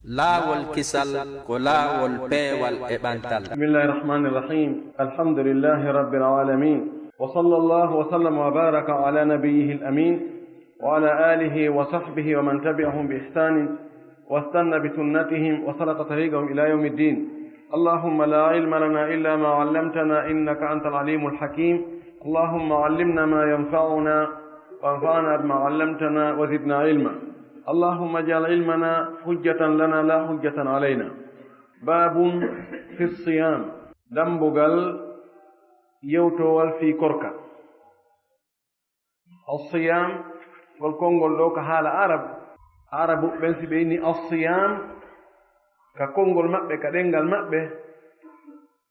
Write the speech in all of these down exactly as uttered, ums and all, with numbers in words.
Laawol kisal ko laawol peewal e ɓantal. بسم الله الرحمن الرحيم. الحمد لله رب العالمين. وصلى الله وسلم وبارك على نبيه الأمين وعلى آله وصحبه ومن تبعهم بإحسان واستن بسنتهم وسلك طريقهم إلى يوم الدين. اللهم لا علم لنا إلا ما علمتنا إنك أنت العليم الحكيم. اللهم علمنا ما ينفعنا وانفعنا بما علمتنا وزدنا علما. اللهم اجعل علمنا حجة لنا لا حجة علينا. باب في الصيام. Dambugal yewtowal fii korka. As-siyam, ngol konngol ɗo ka haala Arab. Arabu ɓen si ɓe inni as-siyam, ka konngol maɓɓe, ka ɗenngal maɓɓe,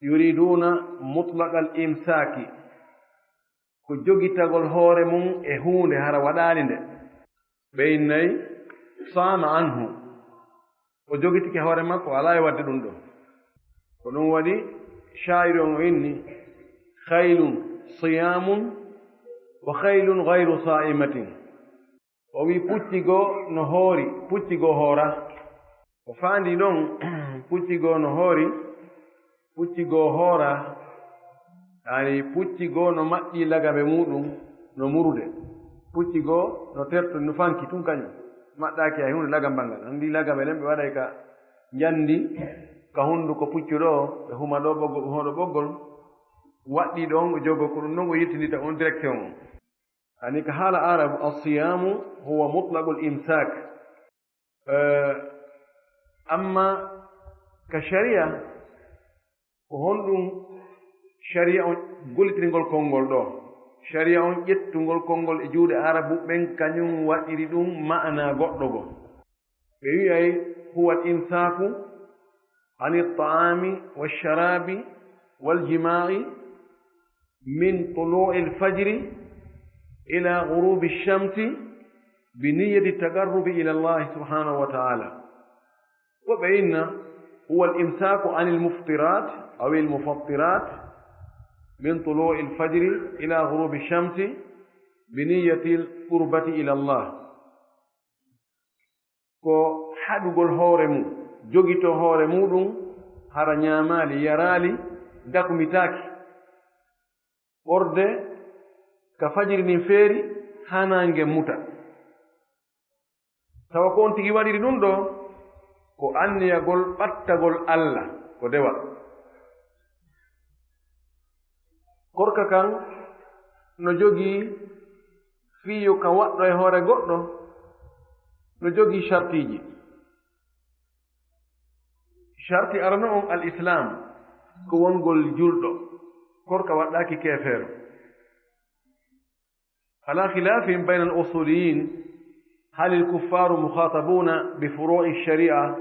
yuriduna mutlaqal imsaki. Ko jogitagol hoore mum e huunde hara waɗaali nde. Ɓe innay saama anhu. O jogitike hoore makko, alaa e waɗde ɗum ɗo. Ko ɗum waɗi shaa'iru on o inni, "Khaylun siyamun wa khaylun ghayru sa'imatin." O wi, "Pucci goo no hoori, pucci goo hoora." O faandi ɗon, pucci goo no hoori, pucci goo hoora, yaani pucci goo no maɓɓi lagabe muuɗum no murude. Pucci goo no terto, no fanki tun kañum. Maɓɓaaki hay huunde lagambal ngal. Anndi lagabe ɗen ɓe waɗay ka njandi, ka hunnduko puccu ɗo, ɓe huma ɗo ɓoggol, ɓe huma ɗo ɓoggol. Waɗɗi ɗon o jogo ko ɗum ɗon o yiltindita on direction on. Ani ka haala Arab, as-siyamu huwa mutlaqul imsak. Eh, amma ka sharia, ko honɗum sharia on gollitirgol konngol ɗo? Sharia on ƴettugol konngol e juuɗe Arabu ɓen, kañum waɗiri ɗum ma'ana goɗɗo go. Ɓe wi'ay, "Huwa al-imsaku ani at-ta'ami wash-sharabi wal-jima'i min tulu'il fajri ila ghurubi shamsi bi niyyati taqarrubi ila Allah subhanahu wa ta'ala." Woɓɓe inna, "Huwa al-imsaku anil muftirat aw al-mufattirat min tulu'il fajri ila ghurubi shamsi bi niyyati al-qurbati ila Allah." Ko haɗugol hoore mum, jogito hoore muɗum, hara ñaamaali, yaraali, dakumitaaki. Ɓorde ka fajiri ndin feeri, haa naange muta. Tawa ko on tigi waɗiri ɗum ɗo, ko anniyagol ɓattagol Alla, ko dewal. Korka kan no jogii fii yo ka waɗɗo e hoore goɗɗo, no jogii shartiiji. Sharti arano on al-Islam, ko wongol julɗo, korka waɗɗaaki keefeero. Ala khilafin bayna al-usuliyin, hal al-kuffaru mukhatabuna bi furu'i shari'a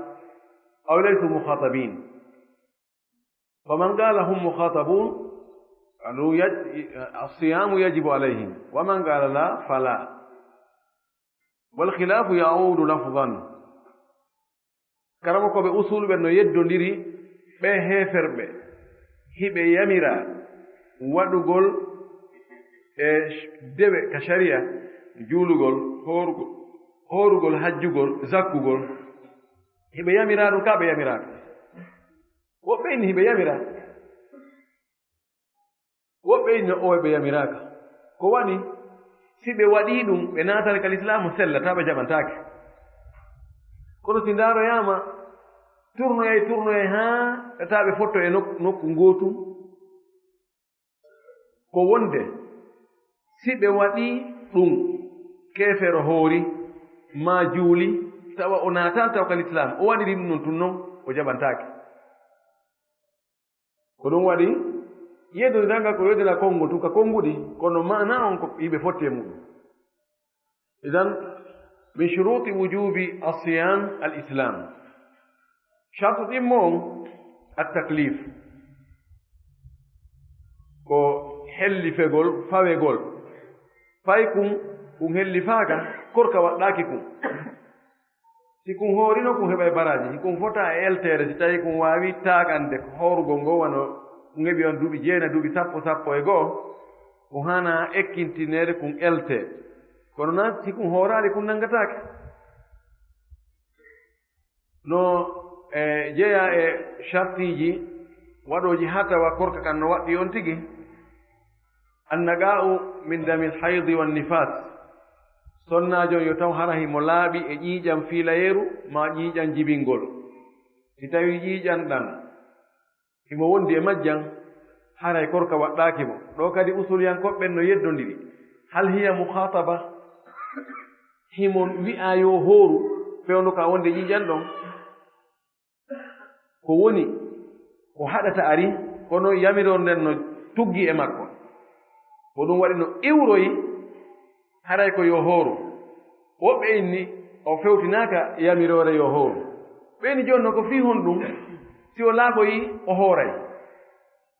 aw laysu mukhatabin? Faman qala hum mukhatabun, qalu yaj-, as-siyamu yajibu alayhim, wa man qala la, fala. Wal khilafu ya'udu lafzan. Karamokooɓe usul ɓen no yeddondiri ɓe heeferɓe, hiɓe yamira waɗugol e dewe ka sharia, juulugol, hoorugol, hoorugol, hajjugol, zakkugol. Hiɓe yamira ɗum, ka ɓe yamiraaka. Woɓɓe inni hiɓe yamira. Woɓɓe inna o ɓe yamiraaka. Ko waɗi? Si ɓe waɗii ɗum, ɓe naatani ka lislaamu sella, taa ɓe jaɓantaake. Kono si ndaaroyaama, turnoyay, turnoyay haa taa ɓe fotto e nok-, nokku ngootu. Ko wonde, si ɓe waɗii ɗum, keefeero hoori, maa juuli, tawa o naataali taw ka lislaamu, o waɗiri ɗum non tun non, o jaɓantaake. Ko ɗum waɗi, yeddondiral ngal ko yeddondiral konngol tun ka konnguɗi, kono maana on ko yimɓe fotti e muɗum. Idan, min shuruti wujubi as-siyam al-islam. Shartu ɗimmo on, at-taklif. Ko hellifegol, fawegol. Fay kun, kun hellifaaka, korka waɗɗaaki kun. Si kun hoorino, kun heɓay baraaji. Si kun fota e elteere, si tawi kun waawi taagande hoorugol ngol, wano kun heɓi on duuɓi jeenayi, duuɓi sappo, sappo e go'o, kun haana ekkintineede, kun eltee. Kono na, si kun hooraali, kun nanngataake. No e jeyaa e shartiiji waɗooji haa tawa korka kan no waɗɗii on tigi. Annaqaa'u min damil haydi wan nifaas. Sonnaajo on yo taw hara himo laaɓi e ƴiiƴan fiilayeeru maa ƴiiƴan jibingol. Si tawii ƴiiƴan ɗan himo wondi e majjan, haray korka waɗɗaaki mo. Ɗoo kadi usuliyankooɓe ɓen no yeddondiri. Hal hiya mukhaataba? Himo wi'aa yo hooru fewndo ka wonde ƴiiƴan ɗon? Ko woni, ko haɗata ari, kono yamiroore nden no tuggi e makko. Ko ɗum waɗi no iwroyi haray ko yo hooru. Woɓɓe inni o fewtinaaka yamiroore yo hooru. Ɓe inni jooni non ko fii honɗum, si o laaɓoyi o hooray?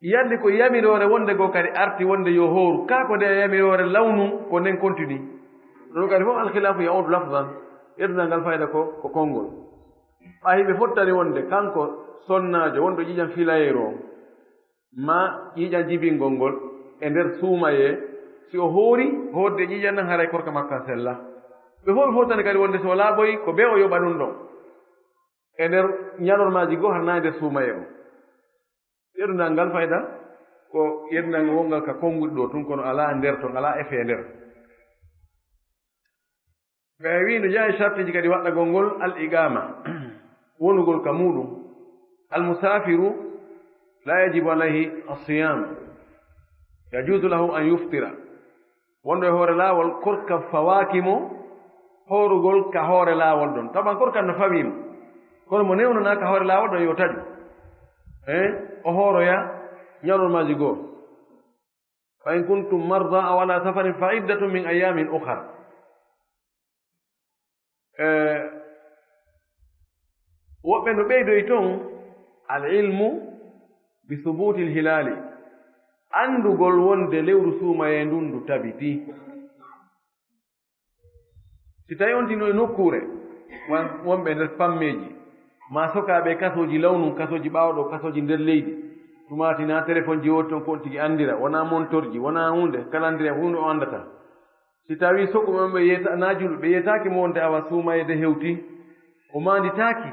Yalli ko yamiroore wonde goo kadi arti wonde yo hooru, kaa ko nde yamiroore law nun ko nden continue? Ɗum kadi fof alkhilaafu ya'uudu lafzan, yeddungal ngal fayda ko, ko konngol. Ɓay ɓe fottani wonde kanko sonnaajo wonɗo ƴiiƴan fiilayeeru on, maa ƴiiƴan jibingol ngol e nder suumayee, si o hoori, hoorde ƴiiƴan nan haray korka makko an sella. Ɓe fof ɓe fottani kadi wonde si o laaɓoyi, ko bee o yoɓa ɗum ɗon e nder ñalormaaji goo, hara naa e nder suumayee on. Yeddungal ngal fayda ko yeddungal ngal wongal ka konnguɗi ɗoo tun, kono alaa nder ton, alaa effet nder. Ɓe wi'i no jeyaa e shartiiji kadi waɗɗagol ngol al iqaama, wonugol ka muuɗum. Al musaafiru laa yajibu alayhi as-siyaam, yajuuzu lahu an yuftira. Wonɗo e hoore laawol, korka fawaaki mo hoorugol ka hoore laawol ɗon. Taban korka no fawii mo, kono mo newnanaa ka hoore laawol ɗon yo taƴu. Eh, o hooroya ñalormaaji goo. Fa in kuntum marda aw ala safarin fa iddatun min ayyamin ukhar. Eh, woɓɓe no ɓeydoyi ton, al ilmu bi subutil hilaali, anndugol wonde lewru suumayee ndun ndu tabitii. Si tawii on tino e nokkuure, wan-, wonɓe nder pammeeji, maa sokaaɓe e kasooji law nun, kasooji ɓaawo ɗoo, kasooji nder leydi, tumaati naa telefonji woodi ton ko on tigi anndira, wonaa montorji, wonaa huunde, kalandire, huunde o anndata. Si tawii sokkuɓe on ɓe yeeta-, naa julɓe, ɓe yeetaaki mo wonde awa suumayee de hewtii, o maanditaaki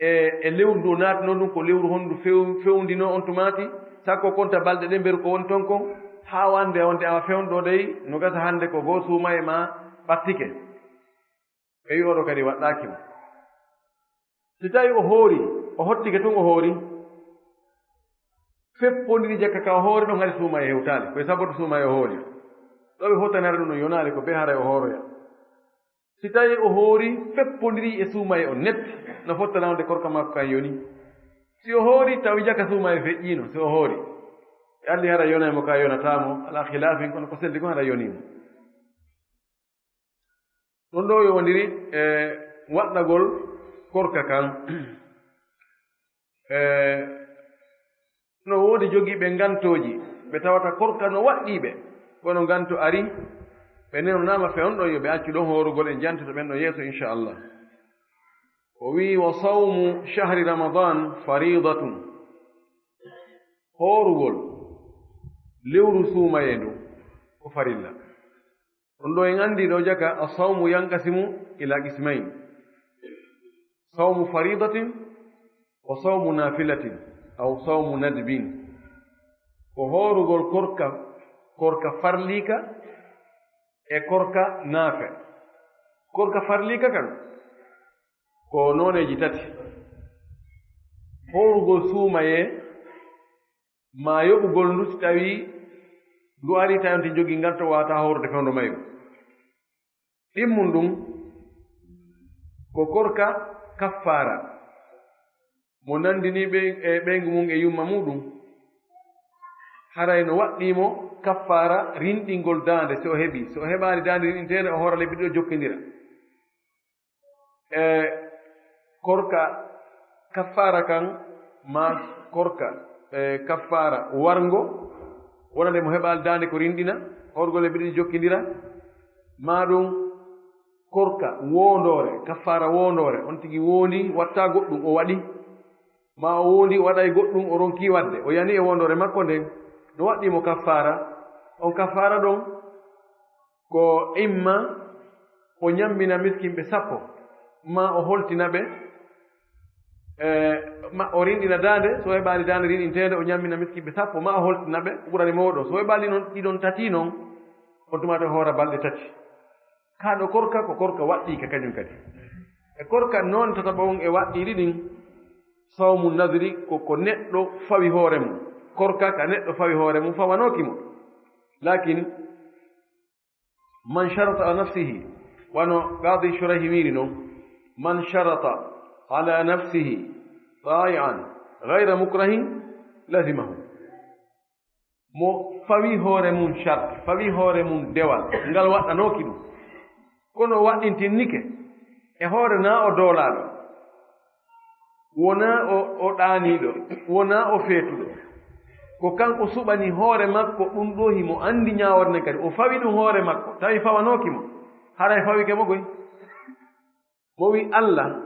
e, e lewru ndu o naatnoo ndun, ko lewru hondu few-, fewndinoo on tumaati, sakko konta balɗe ɗen mberu ko woni ton kon, haa wonde, wonde awa fewndo dey, no gasa hande ko goo suumayee maa ɓattike. Ɓe wi'i oo ɗoo kadi waɗɗaaki mo. Si tawii o hoori, o hottike tun o hoori, feppondiri jakka ka o hoori ɗon hari suumayee hewtaali. Ko e saboto suumayee o hoori. Ɗoo ɓe fottanare ɗum no yonaali ko bee haray o hooroya. Si tawii o hoori feppondiri e suumayee on net, no fottana wonde korka makko kan yoni. Si o hoori tawi jakka suumayee feƴƴiino, si o hoori. E alli hara yonay mo ka yonataa mo, alaa khilaafin, kono ko selli kon hara yonii mo. Ɗum ɗoo yowondiri e waɗɗagol korka kan. E, no woodi jogiiɓe ngantooji, ɓe tawata korka no waɗɗii ɓe, kono nganto ari, ɓe newnaama fewndo ɗon, yo ɓe accu ɗon hoorugol, en jantoto ɓen ɗon yeeso, inchallah. O wi'i, "Wa sawmu shahri Ramadan faridatun." Hoorugol lewru suumayee ndu ko farilla. Ɗum ɗo en anndi ɗo jaka, "As-sawmu yanqasimu ila qismayn, sawmu faridatin wa sawmu nafilatin aw sawmu nadbin." Ko hoorugol korka, korka farliika e korka naafe. Korka farliika kan ko nooneeji tati. Hoorugol suumayee, maa yoɓugol ndu si tawii ndu arii tawi on tigi jogii ngal to waawataa hoorde fewndo mayru. Ɗimmun ɗum ko korka kaffaara, mo nanndinii ɓe-, e ɓeyngu mum e yumma muuɗum, haray no waɗɗii mo kaffaara rinɗingol daande, si o heɓii. Si o heɓaali daande rinɗinteende, o hoora lebbi ɗiɗo jokkindira. E korka kaffaara kan, maa korka, e, kaffaara warngo, wonande mo heɓaali daande ko rinɗina, horgol e mbiɗo jokkindira, maa ɗum korka woondoore, kaffaara woondoore, on tigi woondi, watta goɗɗum, o waɗi, maa o woondi, o waɗay goɗɗum, o ronki waɗde, o yani e woondoore makko nden, no waɗɗii mo kaffaara, on kaffaara ɗon, ko imma o ñammina miskinɓe sappo, maa o holtina ɓe, Ma o rinɗina daande, so heɓaani daande rinɗinteende, o ñammina miskiiɓe sappo, ma o holtina ɓe, ko ɓurani mawɗo. So heɓaani noon ɗiɗon tati noon, on tuma to hoora balɗe tati. Kaa ɗo korka, ko korka waɗɗii ka kañum kadi. E korka noon tataɓa on e waɗɗiiɗi ɗin, sawmu nadri ko, ko neɗɗo fawi hoore mum. Korka ka neɗɗo fawi hoore mum, fawanooki mo. Lakin, man sharata ala nafsihi, wano Qadi Shurayhi wiiri non, man sharata ala nafsihi ta'ian ghayra mukrahin lazimahu. Mo fawi hoore mum shart, fawi hoore mum dewal, ngal waɗɗanooki ɗum. Kono o waɗɗintinnike e hoore na o doolaaɗo. Wonaa o, o ɗaaniiɗo, wonaa o feetuɗo. Ko kanko suɓani hoore makko ɗum ɗo, himo anndi ñaaworde nden kadi. O fawi ɗum hoore makko, tawi fawanooki mo. Haray fawike mo goy. Mo wi, "Allah,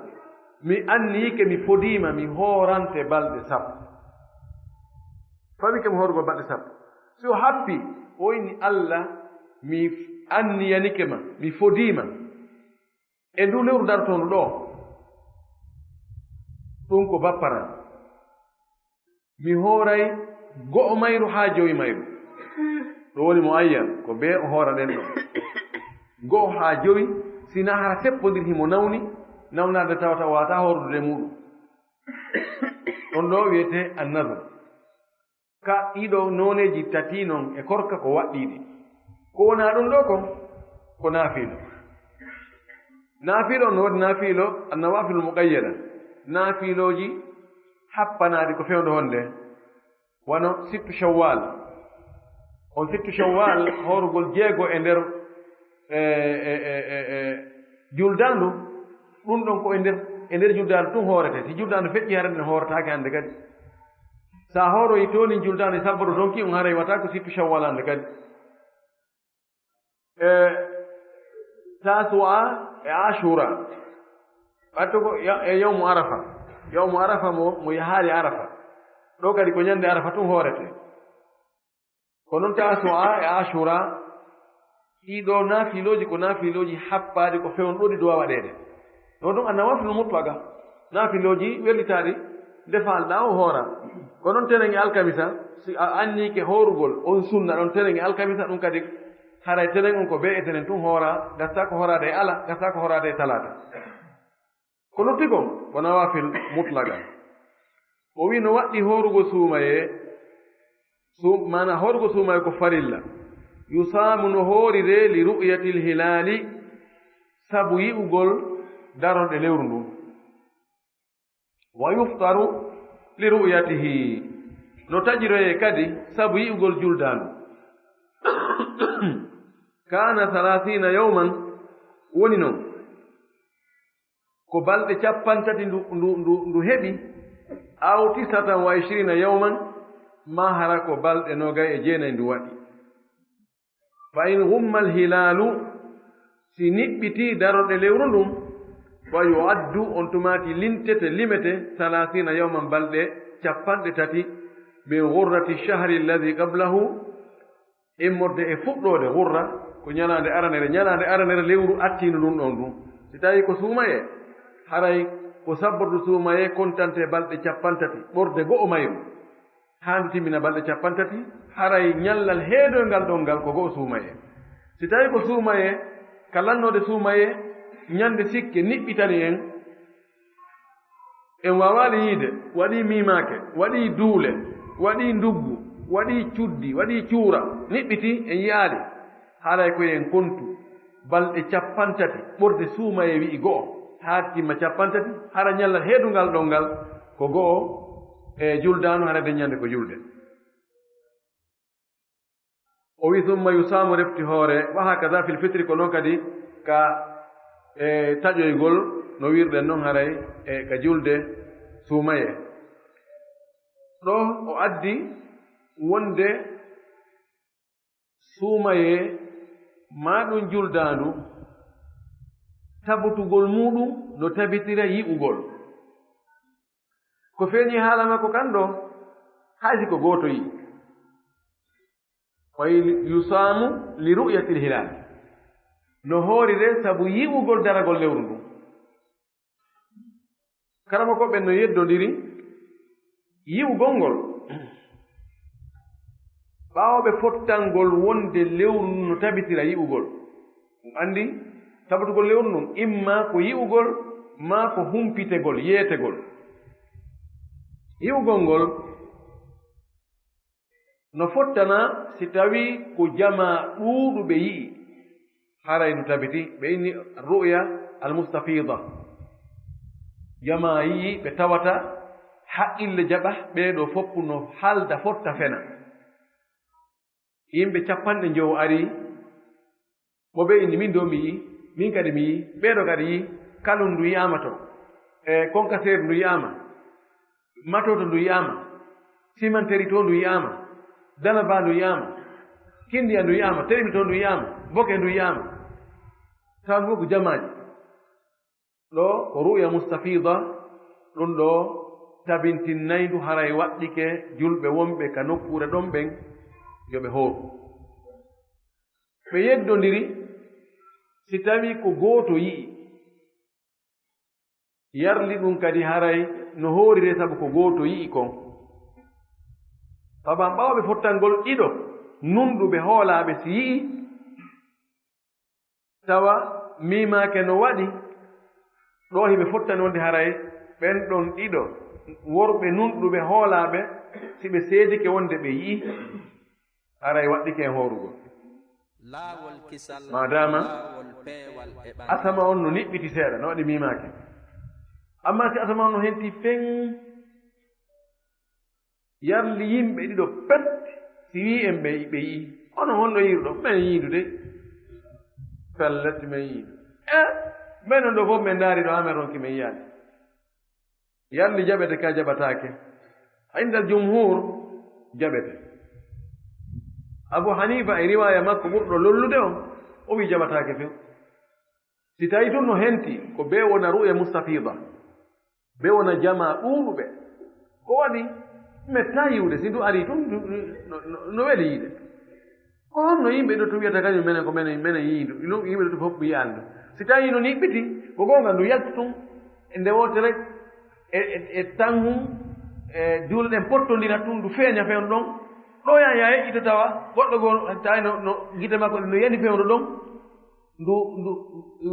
mi anniyike mi fodiima mi hoorante balɗe sappo." Fawike mo hoorugol balɗe sappo. Si o happi, o inni, "Allah, mi anniyanike ma, mi fodiima." E ndu lewru dartoondu ɗo, ɗum ko bapparan. Mi hooray go'o mayru haa jowi mayru. Ɗum woni mo ayyan, ko bee o hoora ɗen ɗo. Go'o haa jowi, si na hara seppondir himo nawni, nawnaade tawata o waawataa hoorude muuɗum. Ɗon ɗo wiyetee annadr. Ka ɗiɗo nooneeji tati non e korka ko waɗɗiiɗi. Ko wonaa ɗum ɗo kon, ko naafiilo. Naafiilo no woodi naafiilo, annawafilul muqayyada. Naafiilooji happanaaɗi ko fewndo honde, wano sittu Shawwal. On sittu Shawwal, hoorugol jeego e nder, e, e, e, e, e, juldaandu, ɗum ɗon ko e nder, e nder juldaandu tun hoorete. Si juldaandu feƴƴi, hara nden hooretaake hande kadi. Sa hooroyi toonin juldaandu e sabboto ton ki, on haray wata ko sittu Shawwal hande kadi. E Tasu'a e Ashura. Ɓatto ko ya-, e yawmu Arafa. Yawmu Arafa mo, mo yahaali Arafa. Ɗo kadi ko ñande Arafa tun hoorete. Ko non Tasu'a e Ashura, ɗii ɗoo naafilooji ko naafilooji happaaɗi ko fewndo ɗi duwa waɗeede. Ɗoo ɗum annawafilul mutlaqa, naafilooji wellitaaɗi, nde faalɗaa o hoora. Ko non tenen e alkamisa, si a anniyike hoorugol on sunna ɗon tenen e alkamisa, ɗum kadi haray tenen on ko bee e tenen tun hoora, gasta ko hooraade e ala, gasta ko hooraade e talaata. Ko lutti kon, ko nawaafil mutlaqa. O wi no waɗɗi hoorugo suumayee, su-, maana hoorugo suumayee ko farilla. Yusaamu no hoorire li ru'yatil hilaali, sabu yi'ugol darorɗe lewru ndun. Wa yuftaru li ru'yatihi. No taƴiroyee kadi sabu yi'ugol juldaandu. Kaana salaasiina yawman woni non. Ko balɗe cappanɗe tati ndu, ndu, ndu, ndu heɓi, aw tis'atan wa ishriina yawman, maa hara ko balɗe noogay e jeenay ndu waɗi. Fa in ghumma al-hilaalu, si niɓɓitii darorɗe lewru ndun, fa yu'addu, on tumaaki lintete, limete, salaasiina yawman, balɗe cappanɗe tati, min ghurrati shahri alladhi qablahu, immorde e fuɗɗoode ghurra, ko ñalaande aranere, ñalaande aranere lewru attiindu ndun ɗon ndun. Si tawii ko suumayee, haray ko sabbordu suumayee kontante balɗe cappanɗe tati, ɓorde go'o mayru. Haa ndu timmina balɗe cappanɗe tati, haray ñallal heedoyngal ɗon ngal ko go'o suumayee. Si tawii ko suumayee, ka lannoode suumayee, ñande sikke niɓɓitani en, en waawaali yiide, waɗii miimaake, waɗii duule, waɗii nduggu, waɗii cuddi, waɗii cuura, niɓɓitii, en yi'aali. Haray ko en kontu balɗe cappanɗe tati, ɓurde suumayee wi'i go'o, haa timma cappanɗe tati, hara ñallal heedungal ɗon ngal ko go'o e juldaandu, hara de ñande ko julde. O wi, "Summa yusaamu", refti hoore, "wa hakaza fil fitri", ko non kadi ka, e, taƴoygol, no wirɗen non haray, e, ka julde suumayee. Ɗo o addi wonde suumayee maa ɗum juldaandu, tabutugol muuɗum no tabitira yi'ugol. Ko feeñi haala makko kan ɗo, hay si ko gooto yi'i. Wa yusaamu li ru'yatil hilaal. No hoorire sabu yi'ugol daragol lewru ndun. Karamokooɓe ɓen no yeddondiri, Yi'ugol ngol, ɓaawo ɓe fottangol wonde lewru ndun no tabitira yi'ugol. On anndi tabitugol lewru ndun, imma ko yi'ugol, maa ko humpitegol, yeetegol. Yi'ugol ngol no fottana si tawii ko jamaa ɗuuɗuɓe yi'i, haray no tabiti, ɓe inni ru'ya al-mustafida. Jamaa yi'i ɓe tawata haqqille jaɓa, ɓee ɗoo fof no halda fotta fena. Yimɓe capanɗe njowo ari, mo ɓe inni, "Min ɗoo mi yi'i, min kadi mi yi'i, ɓee ɗoo kadi yi'i, Kalun ndu yi'aama to, e Konkaseeri ndu yi'aama, Mato to ndu yi'aama, Simanteri to ndu yi'aama, Dalaba ndu yi'aama, Kindiya ndu yi'aama, Terimi to ndu yi'aama, Boke ndu yi'aama." Tawa ɗum fof ko jamaaji. Ɗoo ko ru'ya mustafida, ɗum ɗoo tabintinnay ndu, haray waɗɗike julɓe wonɓe ka nokkuure ɗon ɓen yo ɓe hooru. Ɓe yeddondiri, si tawii ko gooto yi'i, yarli ɗum kadi haray no hooriree sabu ko gooto yi'i kon. Tawa ɓaawo ɓe fottangol ɗiɗo nunɗuɓe hoolaaɓe si yi'i, tawa miimaake no waɗi, ɗoo hiɓe fottani wonde haray ɓen ɗon ɗiɗo worɓe nunɗuɓe hoolaaɓe, si ɓe seedike wonde ɓe yi'i, haray waɗɗike en hoorugol. Laawol kisal, maadaama laawol peewal e ɓandu. Asama on no niɓɓiti seeɗa, no waɗi miimaake. Ammaa si asama on no henti feŋ, yarli yimɓe ɗiɗo pet, si wi'i en ɓe, ɓe yi'i, "Onon honno yi'ruɗon?" "Men yi'udu de." "Pellet, men yi'udu." "E, men on ɗoo fof men ndaari ɗoo, amen ronki men yi'aade." Yarli jaɓete ka jaɓataake? Indal jumhur jaɓete. Abu Hanifa e riwaaya makko ɓurɗo lollude on, o wi'i jaɓataake few. Si tawii tun no henti ko bee wona ru'ya mustafida, bee wona jamaa ɗuuɗuɓe, ko waɗi mettaa yi'ude, si ndu arii tun, ndu, no, no, no weli yi'ude. Ko honno yimɓe ɗo tun wiyata kañum menen ko menen, menen yi'i ndu? Ɗum yimɓe ɗo tun fof yi'aali ndu. Si tawii no niɓɓiti, ko goonga ndu yalti tun e nde wootere e, e, e tanhum, e juulɗe ɗen pottondira tun, ndu feeña fewndo ɗon. Ɗo yaa, yaa yeƴƴito tawa goɗɗo goo, tawi no, no gite makko ɗe no yani fewndo ɗon. Ndu, ndu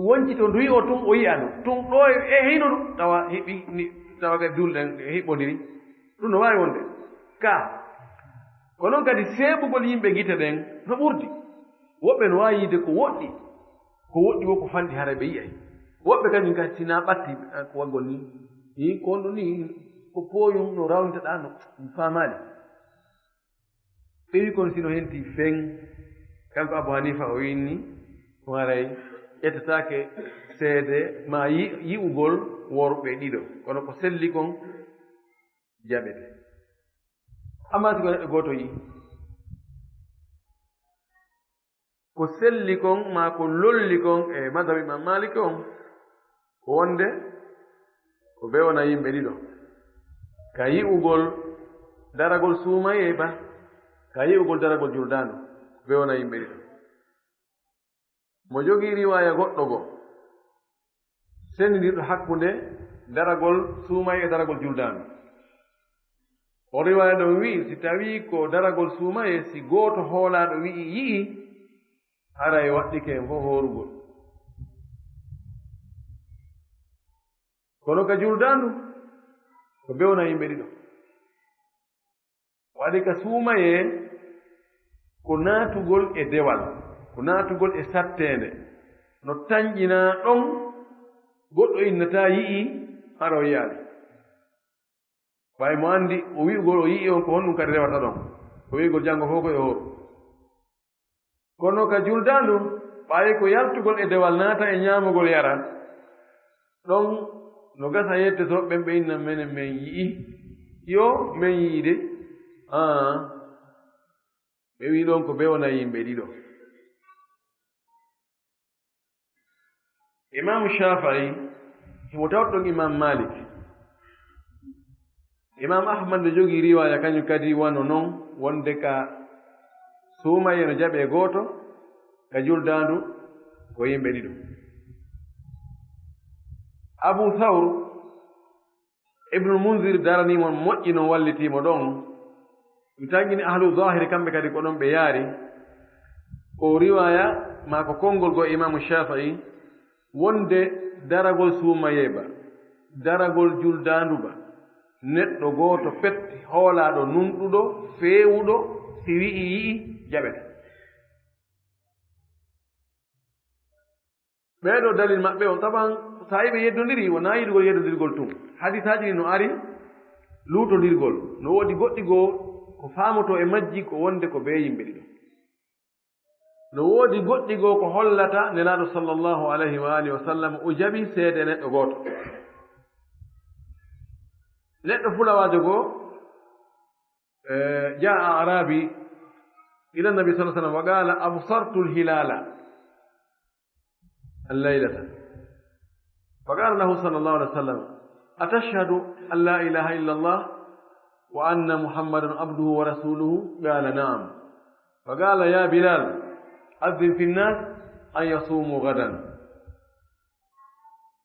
woncito, ndu yi'o tun, o yi'a ndu. Tun ɗo e, e hino ndu, tawa hiɓi, ni, tawa kadi juulɗe ɗen hiɓɓondiri. Ɗum no waawi wonde. Ka, ko noon kadi seeɓugol yimɓe gite ɗen no ɓurdi. Woɓɓe no waawi yi'ude ko woɗɗi, ko woɗɗi wo ko fanɗi haray ɓe yi'ay. Woɓɓe kañum kadi si na ɓatti, ah, ko waggol ni. Ni ko on ɗum ni, ko pooyum no rawnitaɗaa no, mi faamaali. Ɓe wi kon si no henti feŋ, kanko Abu Hanifa o winni, ko haray ƴettataake seede maa yi-, yi'ugol worɓe ɗiɗo. Kono ko selli kon jaɓete. Ammaa si ko neɗɗo gooto yi'i, ko selli kon maa ko lolli kon e madhab Imam Malik on, ko wonde ko bee wona yimɓe ɗiɗo. Ka yi'ugol daragol suumayee ba, ka yi'ugol daragol juldaandu, ko bee wona yimɓe ɗiɗo. Mo jogii riwaaya goɗɗo goo, senndindirɗo hakkunde daragol suumayee e daragol juldaandu. O riwaaya ɗon wi'i, si tawii ko daragol suumayee, si gooto hoolaaɗo wi'i yi'i, haray waɗɗike en fof hoorugol. Kono ka juldaandu, ko bee wona yimɓe ɗiɗo. Waɗi ka suumayee ko naatugol e dewal, ko naatugol e satteende. No tanƴinaa ɗon, goɗɗo innataa yi'i, hara o yi'aali. Ɓay mo anndi, o wi'ugol o yi'i on, ko honɗum kadi rewata ɗon? Ko wi'ugol janngo fof ko e hooru. Kono ka juldaandu, ɓay ko yaltugol e dewal naata e ñaamugol yara, ɗon no gasa yette to ɓen ɓe inna menen men yi'i. Yo, men yi'i de. Aa, ɓe wi'i ɗon ko bee wona yimɓe ɗiɗo. Imaamu Shaafi'i, himo tawta ɗon Imaam Maalik. Imaam Ahmad no jogii riwaaya kañum kadi wano non, wonde ka suumayee no jaɓee gooto, ka juldaandu ko yimɓe ɗiɗo. Abu Thawr Ibnul Munzir daranii mo moƴƴi, no wallitii mo ɗon. Mi tangini ahlu zahiri, kamɓe kadi ko ɗon ɓe yaari. Ko riwaya maa ko konngol goo Imaamu Shaafi'i, wonde daragol suumayee ba, daragol juldaandu ba, neɗɗo gooto pet, hoolaaɗo, nunɗuɗo, feewuɗo, si wi'i yi'i, jaɓete. Ɓee ɗoo dalil maɓɓe on, taban, so a yiɓe yeddondiri, wonaa yiɗugol yeddondirgol tun. Hadiisaaji ɗin no ari luutondirgol. No woodi goɗɗi goo ko faamotoo e majji ko wonde ko bee yimɓe ɗiɗo. No woodi goɗɗi goo ko hollata Nelaaɗo sallallahu alayhi wa alihi wa sallam o jaɓi seede neɗɗo gooto. Neɗɗo fulawaajo goo, eh, jaa a'raabi ila nabi sallallahu alayhi wa sallam wa qaala, "Absartu al-hilaala al-laylata." Fa qaala lahu sallallahu alayhi wa sallam, "Atashhadu an laa ilaaha illa Allah wa anna Muhammadan abduhu wa rasuluhu?" Qaala, "Na'am." Fa qaala, "Ya Bilal, adhin fi nnaas an yasuumu gadan."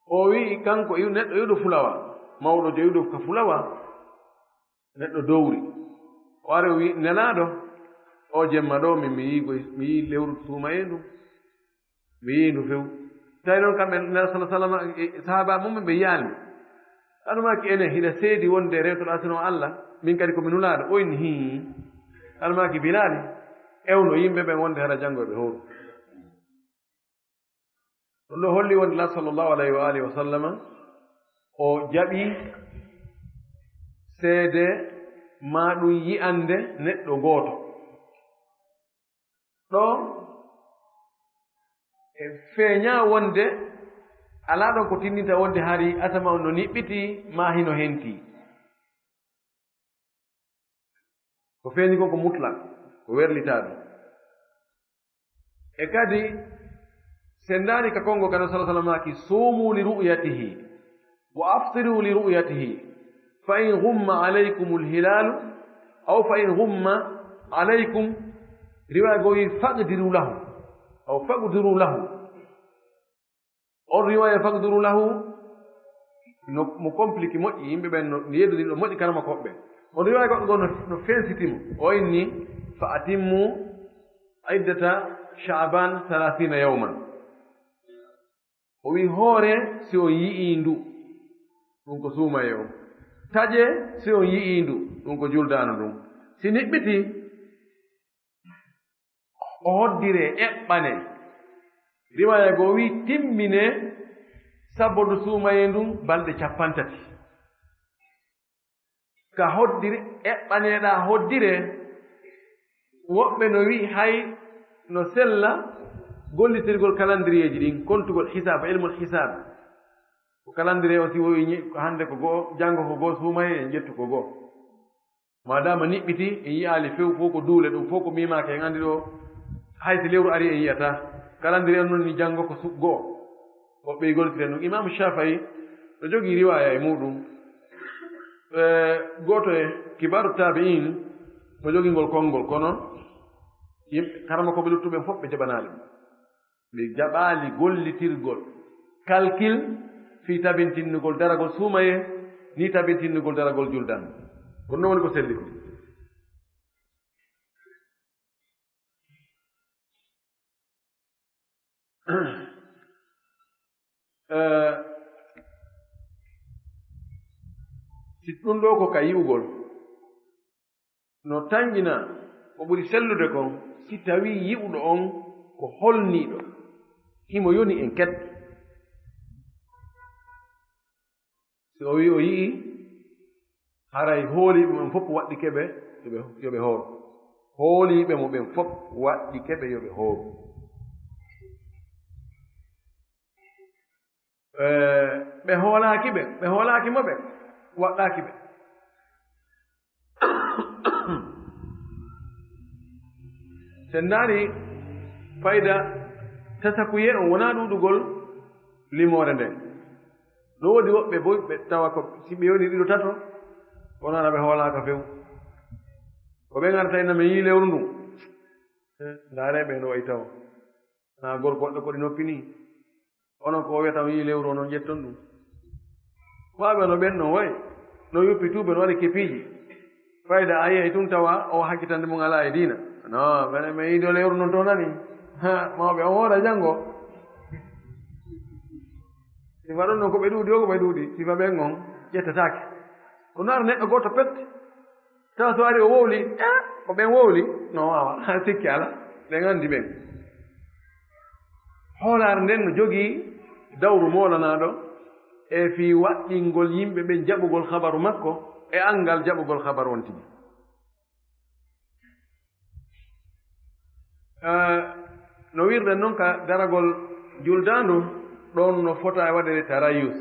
O wi'i, kanko iw-, neɗɗo iwɗo fulawa, mawɗo jowiɗo ka fulawa, neɗɗo dowri. O ari o wi'i, "Nelaaɗo, o jemma ɗoo min mi yi'i koy, mi yi'i lewru suumayee ndu. Mi yi'i ndu few." Tawi noon kamɓe Nelaaɗo sallallahu alayhi wa sallam, e, e sahaaba mum ɓe yi'aali mo. Hano maaki enen hiɗa seedi wonde rewtoɗaa sino Allah, min kadi ko mi nulaaɗo. O inni, "Hii." Hano maaki Bilaali, ewno yimɓe ɓen wonde hara janngo ɓe hooru. Ɗum ɗo holli wonde la sallallahu alayhi wa alihi wa sallama, o jaɓi seede maa ɗum yi'ande neɗɗo gooto. Ɗo e feeña wonde alaa ɗon ko tinndinta wonde hari asama on no niɓɓiti maa hino henti. Ko feeñi kon ko mutlaq, ko werlitaa ɗum. E kadi, senndaani ka konngol ka Nabi sallallahu alayhi wa sallam maaki, "Suumu li ru'yatihi, wa aftiru li ru'yatihi, fa in ghumma alaykumul hilaalu, aw fa in ghumma alaykum," riwaaya goo wi, "Faqdiru lahu, aw faqdiru lahu." On riwaaya faqduru lahu, no, mo compliqué moƴƴi, yimɓe ɓen no, no yeddodiri ɗo moƴƴi karamakooɓe ɓen. On riwaaya goɗɗo goo no, no fensiti mo. O inni, "Fa atimmu iddata Sha'ban thalathina yawman." O wi, "Hoore si on yi'ii ndu, ɗum ko suumayee on. Taƴe si on yi'ii ndu, ɗum ko juldaano ndun. Si niɓɓiti, o hoddire, eɓɓane." Riwaaya goo wi, "Timmine sabodu suumayee ndun balɗe cappanɗe tati." Ka hoddire, eɓɓaneɗaa hoddire, woɓɓe no wi hay no sella gollitirgol calendrier ji ɗin, kontugol hisaab, ilmul hisaab. Ko calendrier o si wowi ñi-, ko hannde ko goo, janngo ko goo, suumayee en ƴettu ko goo. Maadaama niɓɓiti, en yi'aali few, fof ko duule, ɗum fof ko miimaaka, en anndi ɗo, hay si lewru ari, en yi'ataa. Calendrier on noon ni janngo ko su-, goo. Woɓɓe e gollitirde ɗum. Imaamu Shaafi'i no jogii riwaaya e muuɗum. E, gooto e kibaaru taabi'iin no jogii ngol konngol, kono yimɓe, karamokooɓe luttuɓe fof ɓe jaɓanaali ɗum. Ɓe jaɓaali gollitirgol calcul fii tabintinnugol daragol suumayee, nii tabintinnugol daragol juldan. Ko ɗum woni ko selli ko. Eh, si ɗum ɗoo ko ka yi'ugol, no tanƴina ko ɓuri sellude kon, si tawii yi'uɗo on ko holniiɗo, himo yoni en kadi. Si o wi'i o yi'i, haray hooliiɓe mum fof waɗɗike ɓe, yo ɓe, yo ɓe hooru. Hooliiɓe mo ɓen fof waɗɗike ɓe, yo ɓe hooru. Eh, ɓe hoolaaki ɓe, ɓe hoolaaki mo ɓe, waɗɗaaki ɓe. Sen ndaari fayda tasakuye on wonaa ɗuuɗugol limoore nden. No woodi woɓɓe boy ɓe tawa ko si ɓe yoni ɗiɗo tato, kono ana ɓe hoolaaka few. Ko ɓe ngarata ina men yii lewru ndun. Eh, ndaare ɓe no wayi taw. Na gorko goɗɗo ko ɗi noppi nii. Onon ko o wiyata on yii lewru, onon ƴetton ɗum. Waaɓe no ɓen non wayi. No yuppi tuuba, no waɗi kepiiji. Fayda a yiyay tun tawa o hakkitande mum alaa e diina. No, mene mi yiido lewru non to nani. Ha, mawɓe on hoora janngo. Sifa ɗon non ko ɓe ɗuuɗi o, ko ɓe ɗuuɗi. Sifa ɓen on ƴettataake. Ko naata neɗɗo gooto pet. Tawa so ari o wowli, eh, ko ɓen wowli. No waawa, sikki alaa. Ɓen anndi ɓen. Hoolaare nden no jogii dawru moolanaaɗo e fii waɗɗingol yimɓe ɓen jaɓugol habaru makko e anngal jaɓugol habaru on tigi. Eh, no wirɗen non ka daragol juldaandu, ɗon no fota e waɗede tarayus.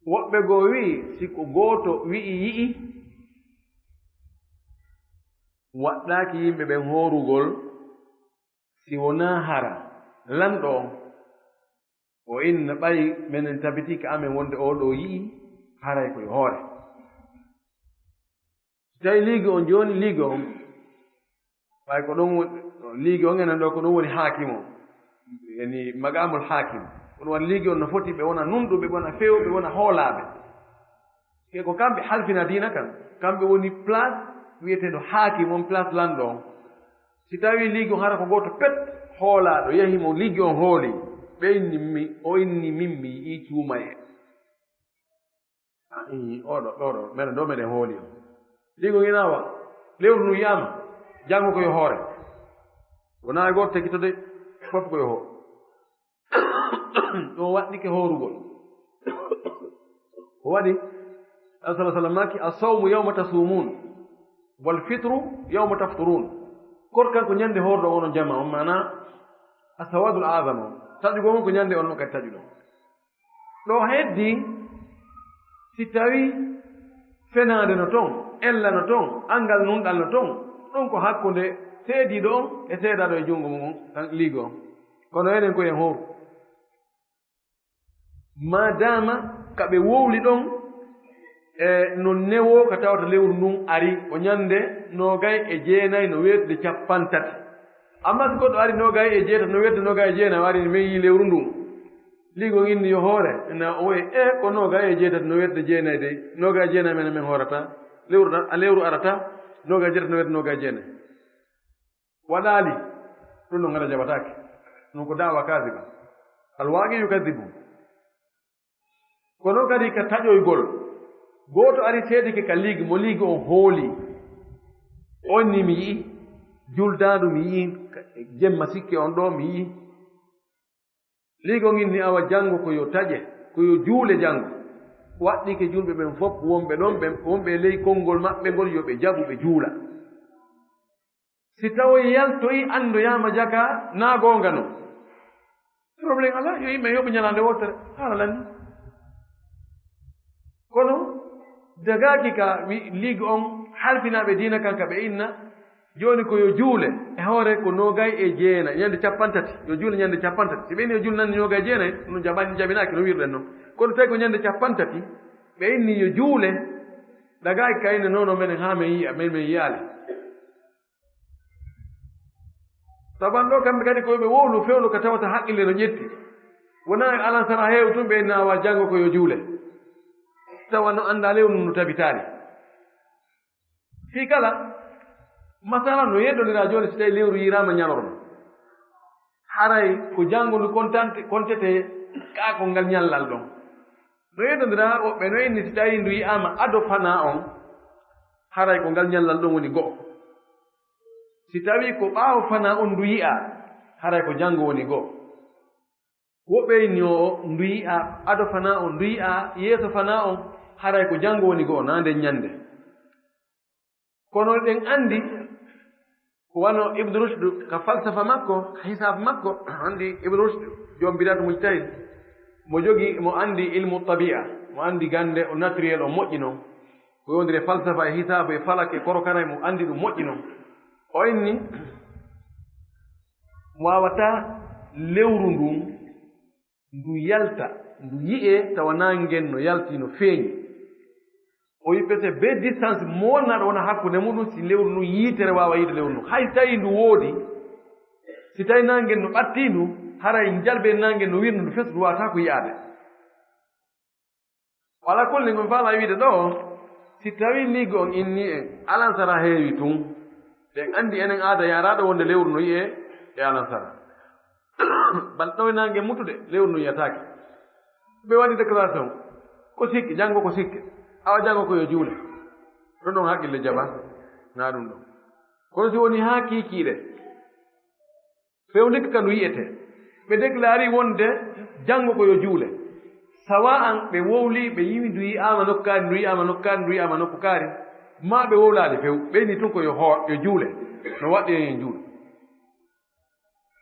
Woɓɓe goo wi'i, si ko gooto wi'i yi'i, waɗɗaaki yimɓe ɓen hoorugol, si wonaa hara lanɗo on, o inna ɓay menen tabitike amen wonde oo ɗoo yi'i, haray ko yo hoore. Si tawi liigi on jooni, liigi on, ɓay ko ɗon woni, liigi on enen ɗoo ko ɗon woni haakim on. Yani maqaamul haakim. Kono wan liigi on no foti ɓe wona nunɗuɓe, ɓe wona fewɓe, ɓe wona hoolaaɓe. Ke ko kamɓe halfina diina kan. Kamɓe woni place wi'eteeɗo haakim on, place lanɗo on. Si tawi liigi on hara ko gooto pet hoolaaɗo yahi mo liigi on hooli, ɓe inni mi, o inni min mi yi'i cuumaye. A, ii, oɗo, ɗoɗo, meɗen ɗo meɗen hooli on. Liigi on inawa, lewru ndu yi'aama, janngo ko yo hoore. Wonaa e gooto tekkitode, fof ko yo hoore. Ɗum waɗɗike hoorugol. O waɗi, Nabi sallallahu alaihi wasallam maaki, "As-sawmu yawma tasumun, wal fitru yawma tafturun." Korkan ko ñande hoorɗo onon jama on, maana as-sawadul azam on. Taƴugol on ko ñande on kadi taƴuɗon. Ɗo heddi, si tawi fenaande no ton, ella no ton, anngal nunɗal no ton, ɗum ko hakkunde seediiɗo on e seedaaɗo e junngo mum on, tan liigo on. Kono enen ko en hooru. Maadaama ka ɓe wowli ɗon, e no newoo ka tawata lewru ndun ari, ko ñande noogay e jeenay no weetude cappanɗe tati. Amma si goɗɗo ari noogay e jeetati no weetude noogay e jeenay, o ari ne meyi lewru ndun. Liigo inni yo hoore, na o wi'i, e ko noogay e jeetati no weetude jeenay dey, noogay e jeenay men, men hoorata, lewru ɗan, a lewru arata, noogay e jeetati no weetude noogay e jeenay. Waɗaali, ɗum ɗon ngaɗa jaɓataake. Ɗum ko da'wa kaziba. Alwaaqi yukadibu. Kono kadi ka taƴoygol, gooto ari seedike ka liigi, mo liigi on hooli. On ni mi yi'i, juldaandu mi yi'i, jemma sikke on ɗo mi yi'i. Liigo ngin ni awa janngo ko yo taƴe, ko yo juule janngo. Waɗɗike julɓe ɓen fof, wonɓe ɗon ɓen, wonɓe e ley konngol maɓɓe ngol, yo ɓe jaɓu ɓe juula. Si tawoy yaltoyi anndoyaama jaka naa goonga non. Problème alaa, yo yimɓe yoɓu ñalaande wootere, haala lanni. Kono, dagaaki ka wi-, ligue on halfinaaɓe diina kan ka ɓe inna, jooni ko yo juule, e hoore ko noogay e jeenay, ñande cappanɗe tati, yo juule ñande cappanɗe tati. Si ɓe inni yo juule nanndi noogay e jeenay, ɗum jaɓani, jaɓinaaki no wirɗen non. Kono tawi ko ñande cappanɗe tati, ɓe inni yo juule, dagaaki ka inna non, non menen haa men yi'a, men, men yi'aali. Saban ɗo kamɓe kadi ko ɓe wowlu fewndo ka tawata haqqille no ƴetti. Wonaa e alansara heew tun ɓe inna awa janngo ko yo juule. Tawa no anndaa lewru ndu tabitaali. Fii kala, masala no yeddondiraa jooni si tawi lewru yiiraama ñalorma. Haray ko janngo ndu kontante, kontete ka ko ngal ñallal ɗon. No yeddondiraa woɓɓe no inni si tawi ndu yi'aama ado fanaa on, haray ko ngal ñallal ɗon woni go'o. Si tawi ko ɓaawo fanaa on ndu yi'aa, haray ko janngo woni go'o. Woɓɓe inni o ndu yi'aa ado fanaa on, ndu yi'aa yeeso fanaa on, haray ko janngo woni go'o, naa nden ñande. Kono eɗen anndi, wano Ibn Rushd ka falsafa makko, ka hisaab makko, anndi Ibn Rushd, joom bidaatu mujtahid, mo jogi, mo anndi ilmu tabi'a, mo anndi gannde o naturel o moƴƴi non. Ko yowndiri e falsafa e hisaabu e falak e korokanay mo anndi ɗum moƴƴi non. O inni, waawataa lewru ndun, ndu yalta, ndu yi'ee tawa naange ngen no yalti, no feeñi. O yi pese be distance mo wonnaaɗo wona hakkunde muɗum, si lewru ndun yiitere waawa yiide lewru ndun. Hay tawi ndu woodi, si tawi naange ngen no ɓattii ndu, haray njalbe naange ngen no wirndu ndu fes, ndu waawataa ko yi'aade. O Alaa kulli, ngon faalaa wiide ɗoo, si tawii nii go on inni en, alansara heewi tun, ɓen anndi enen aada yaaraaɗo wonde lewru no yi'ee e alansara. Bal ɗo naange mutude, lewru no yi'ataake. Ɓe waɗi déclaration, ko sikke, janngo ko sikke, awa janngo ko yo juule. Ɗon ɗon haqqille jaɓa, naa ɗum ɗon. Kono si woni haa kiikiiɗe, fewndike ka no yi'etee. Ɓe déclari wonde janngo ko yo juule. Sawa'an ɓe wowli, ɓe yimi ndu yi'aama nokku kaari, ndu yi'aama nokku kaari, ndu yi'aama nokku kaari, maa ɓe wowlaali few, ɓe inni tun ko yo hoor, yo juule. No waɗɗii en juule.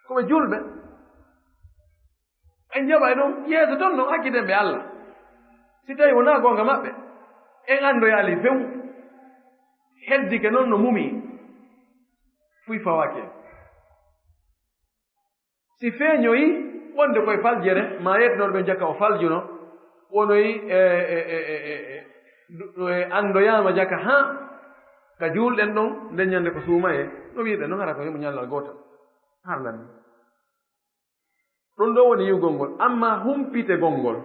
Ko ɓe juulɓe. En jaɓay ɗum, yeeso ton non acciden ɓe Alla. Si tawii wonaa goonga maɓɓe, en anndoyaali few. Heddike non no mumii, fuy fawaaki en. Si feeñoyi wonde koye faljere, maa yettinooɗo ɓen jaka o faljuno, wonoyi e, e, e, e, e, du-, e anndoyaama jaka haa ka juulɗen ɗon, nden ñande ko suumayee, no wi'irɗen non hara ko himo ñallal gootal. Harlan. Ɗum ɗoo woni yi'ugol ngol, ammaa humpitegol ngol.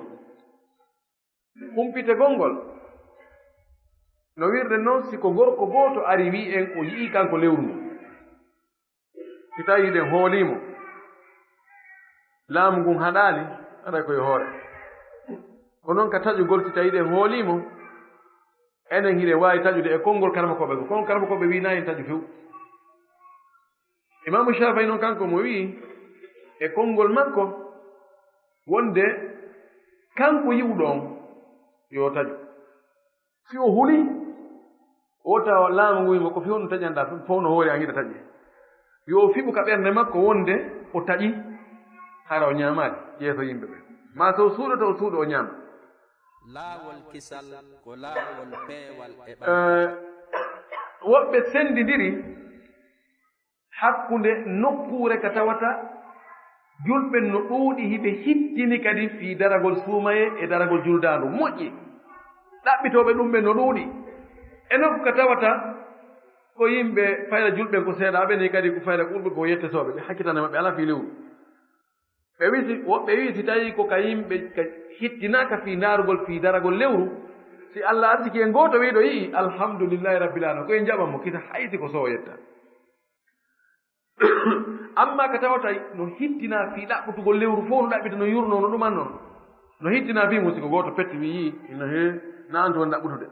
Humpitegol ngol, no wi'irɗen non, si ko gorko gooto ari wi'i en o yi'ii kanko lewru ndun. Si tawii hiɗen hoolii mo, laamu ngun haɗaali, haray ko e hoore. Ko non ka taƴugol, si tawii hiɗen hoolii mo, enen hiɗen waawi taƴude e konngol karamokooɓe goo. Kono karamokooɓe wi'aa en taƴu few. Imaamu Shaafi'i non kanko mo wi'i e konngol makko wonde kanko yi'uɗo on yo taƴu. Si o hulii, o tawa laamu ngun wi'i mo ko fii honɗun taƴanɗaa, fow no hoori an hiɗa taƴi. Yo o fiɓu ka ɓernde makko wonde o taƴi, hara o ñaamaali yeeso yimɓe ɓen. Maa so o suuɗoto, o suuɗo o ñaama. Laawol kisal ko laawol peewal e ɓantal. Eh, woɓɓe senndindiri hakkunde nokkuure ka tawata julɓe no ɗuuɗi, hiɓe hittini kadi fii daragol suumayee e daragol juldaandu moƴƴi. Ɗaɓɓitooɓe ɗum ɓen no ɗuuɗi. E nokku ka tawata ko yimɓe fayda julɓe ko seeɗa, ɓe ni kadi ko fayda ko ɓurɓe ko yettotooɓe, ɓe hakkitande maɓɓe alaa fii lewru. Ɓe wi'i si, woɓɓe wi'i si tawii ko ka yimɓe ka hittinaaka fii ndaarugol fii daragol lewru, si Alla arsiki en gooto wi'uɗo yi'i, alhamdulillahi rabbil aalamiina, ko en jaɓan mo kisa hay si ko so o yetta. Ammaa ka tawata no hittinaa fii ɗaɓɓutugol lewru fow, no ɗaɓɓita, no yurnoo, no ɗuman non. No hittinaa fii mum si ko gooto petti wi'i, ino he, na antu won ɗaɓɓutude.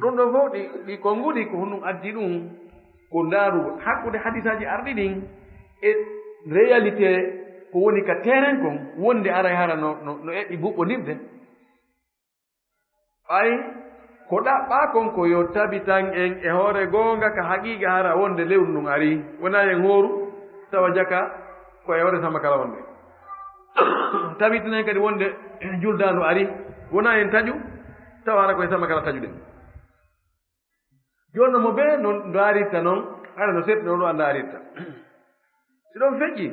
Ɗum ɗoo fow ɗi, ɗi konnguɗi ko honɗum addi ɗum? Ko ndaarugol hakkunde hadisaaji arɗi ɗin e réalité ko woni ka terrain kon, wonde aray hara no, no, no eɓɓi buɓɓondirde. Ɓay ko ɗaɓɓaa kon ko yo tabitan en e hoore goonga ka haqiiqa hara wonde lewru ndun arii. Wonaa en hooru tawa jaka ko e hoore sama kala wonde. Tabitinen kadi wonde juldaandu arii. Wonaa en taƴu tawa hara ko e sama kala taƴuɗen. Jooni no mo bee no ndaarirta non, hara no seeɗa no ɗo a ndaarirta. Si ɗon feƴƴi,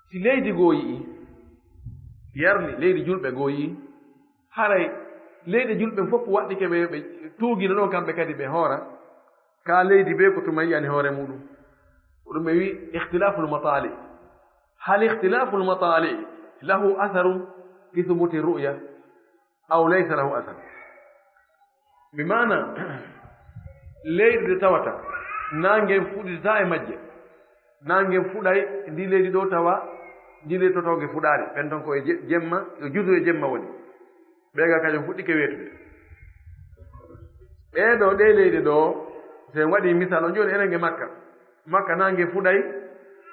si leydi goo yi'i, yarni leydi julɓe goo yi'i, haray leyɗe julɓe fof waɗɗike ɓe, ɓe tuugino ɗon kamɓe kadi ɓe hoora, ka leydi bee ko tuma yi'ani hoore muɗum. Ko ɗum ɓe wi'i ikhtilaful matali. Hal ikhtilaful matali lahu atharun fi thubuti ru'ya aw laysa lahu asar? Bi maana, leyɗe ɗe tawata naange fuɗitataa e majje. Naange fuɗay ndi leydi ɗo tawa, ndi leydi to tawa nge fuɗaali. Ɓen ton ko e je-, jemma, yo juutu e jemma woni. Ɓeega kañum fuɗɗike weetude. Ɗee ɗo, ɗee leyɗe ɗo, si en waɗi misal, on jooni enen nge Makka. Makka naange fuɗay,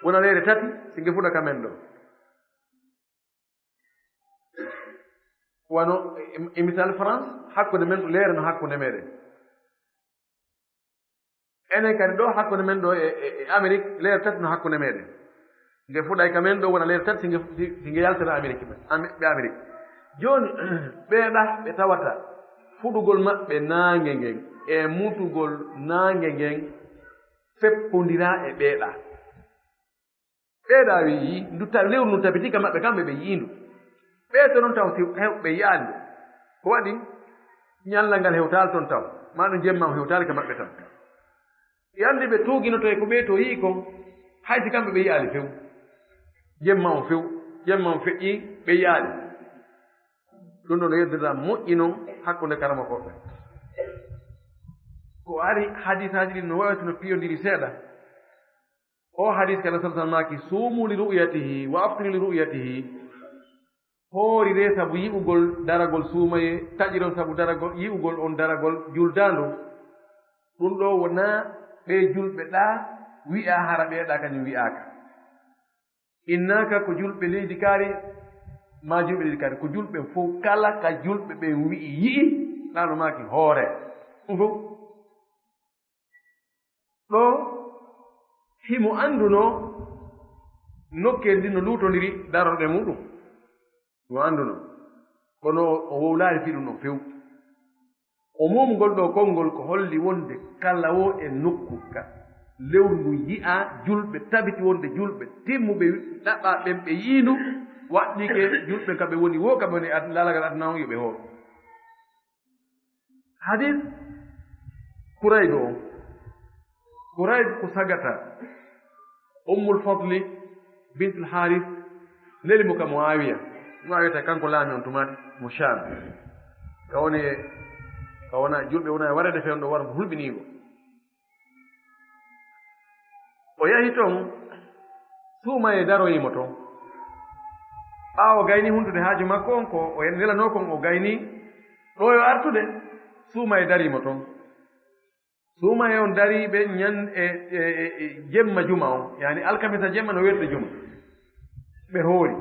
wona leere tati, si nge fuɗa ka men ɗo. Wano, e, e misal France, hakkunde men, leere no hakkunde meɗen. Enen kadi ɗo, hakkunde men ɗo e, e, e Amérique, leere tati no hakkunde meɗen. Nge fuɗay ka men ɗo, wona leere tati, si nge, si, si nge yaltata Amérique, ɓe, Am-, ɓe Amérique. Jooni, ɓee ɗa ɓe tawata fuɗugol maɓɓe naange ngen e mutugol naange ngen feppondiraa e ɓee ɗa. Ɓee ɗa ɓe yi'i ndu, tawi lewru ndu tabitii ka maɓɓe, kamɓe ɓe yi'i ndu. Ɓee to non taw si hew-, ɓe yi'aali ndu. Ko waɗi? Ñallal ngal hewtaali ton taw, maa ɗum jemma on hewtaali ka maɓɓe tan. Ɓe anndi ɓe tuuginoto e ko ɓee to yi'i kon, hay si kamɓe ɓe yi'aali few. Jemma on few. Jemma on feƴƴi, ɓe yi'aali. Ɗum ɗo no yeddirta moƴƴi non hakkunde karamokooɓe. Ko ari hadisaaji ɗin no waawti no piyondiri seeɗa. O hadis kala sallallahu alaihi wasallam maaki, "Suumu li ru'yatihi wa aftiru li ru'yatihi." Hooriree sabu yi'ugol daragol suumayee, taƴiron sabu daragol, yi'ugol on daragol juldaandu. Ɗum ɗo wonaa ɓee julɓe ɗaa wi'aa hara ɓee ɗaa kañum wi'aaka. Innaaka ko julɓe leydi kaari, maa julɓe leydi kaari, ko julɓe fof kala ka julɓe ɓen wi'i yi'i, ɗaano maaki hoore. Ɗum fof. Ɗo himo annduno nokkeli ɗin no luutondiri darorɗe muɗum. Mo annduno. Kono o wowlaali fii ɗum ɗon few. O mumgol ɗo konngol ko holli wonde kala wo e nokku ka lewru ndun yi'aa julɓe, tabiti wonde julɓe timmuɓe ɗaɓɓaa ɓen ɓe yi'ii ndu, waɗɗike julɓe ka ɓe woni wo, ka ɓe woni ad-, laalagal aduna on yo ɓe hoor. Hadis Kurayb on. Kurayb ko sagata Ummul Fadli bintul Haris neli mo ka Muawiya. Muawiya ta kanko laami on tumaati mo Sham. Ka woni, ka wona, julɓe wona e wareede fewndo wara mo hulɓiniigo. O yahi ton, suumayee daroyi mo ton. Ɓaawo gayni huntude haaju makko on ko o nelanoo kon o gayni, ɗo yo artude, suumayee darii mo ton. Suumayee on darii ɓe ñan e, e, e, e jemma juma on, yaani alkamisa jemma no weetude juma. Ɓe hoori.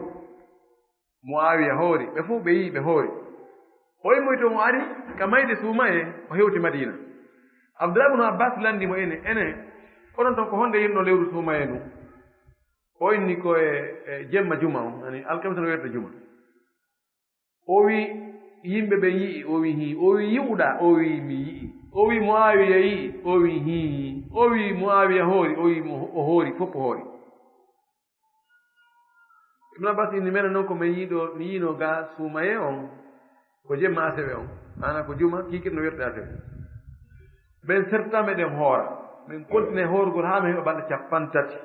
Muawiya hoori, ɓe fof ɓe yi'i, ɓe hoori. O immoyi ton, o ari ka mayde suumayee, o hewti Madiina. Abdullah ibn Abbas lanndi mo, ene, ene, onon ton ko honde yinno lewru suumayee ndun? O inni ko e, e jemma juma on, ani alkamisa no weetude juma. O wi, yimɓe ɓe yi'i, o wi, hii. O wi, yi'uɗaa? O wi, mi yi'i. O wi, Muawiya yi'i? O wi, hii. O wi, Muawiya hoori? O wi, mo, o hoori, fof o hoori. Ibn Abbas inni, menen non ko min yiiɗo, mi yiino ga suumayee on, ko jemma asewe on, maana ko juma, kiikiiɗe no weetude asewe. Ɓen serta meɗen hoora, min kontine hoorugol haa min heɓa balɗe cappanɗe tati,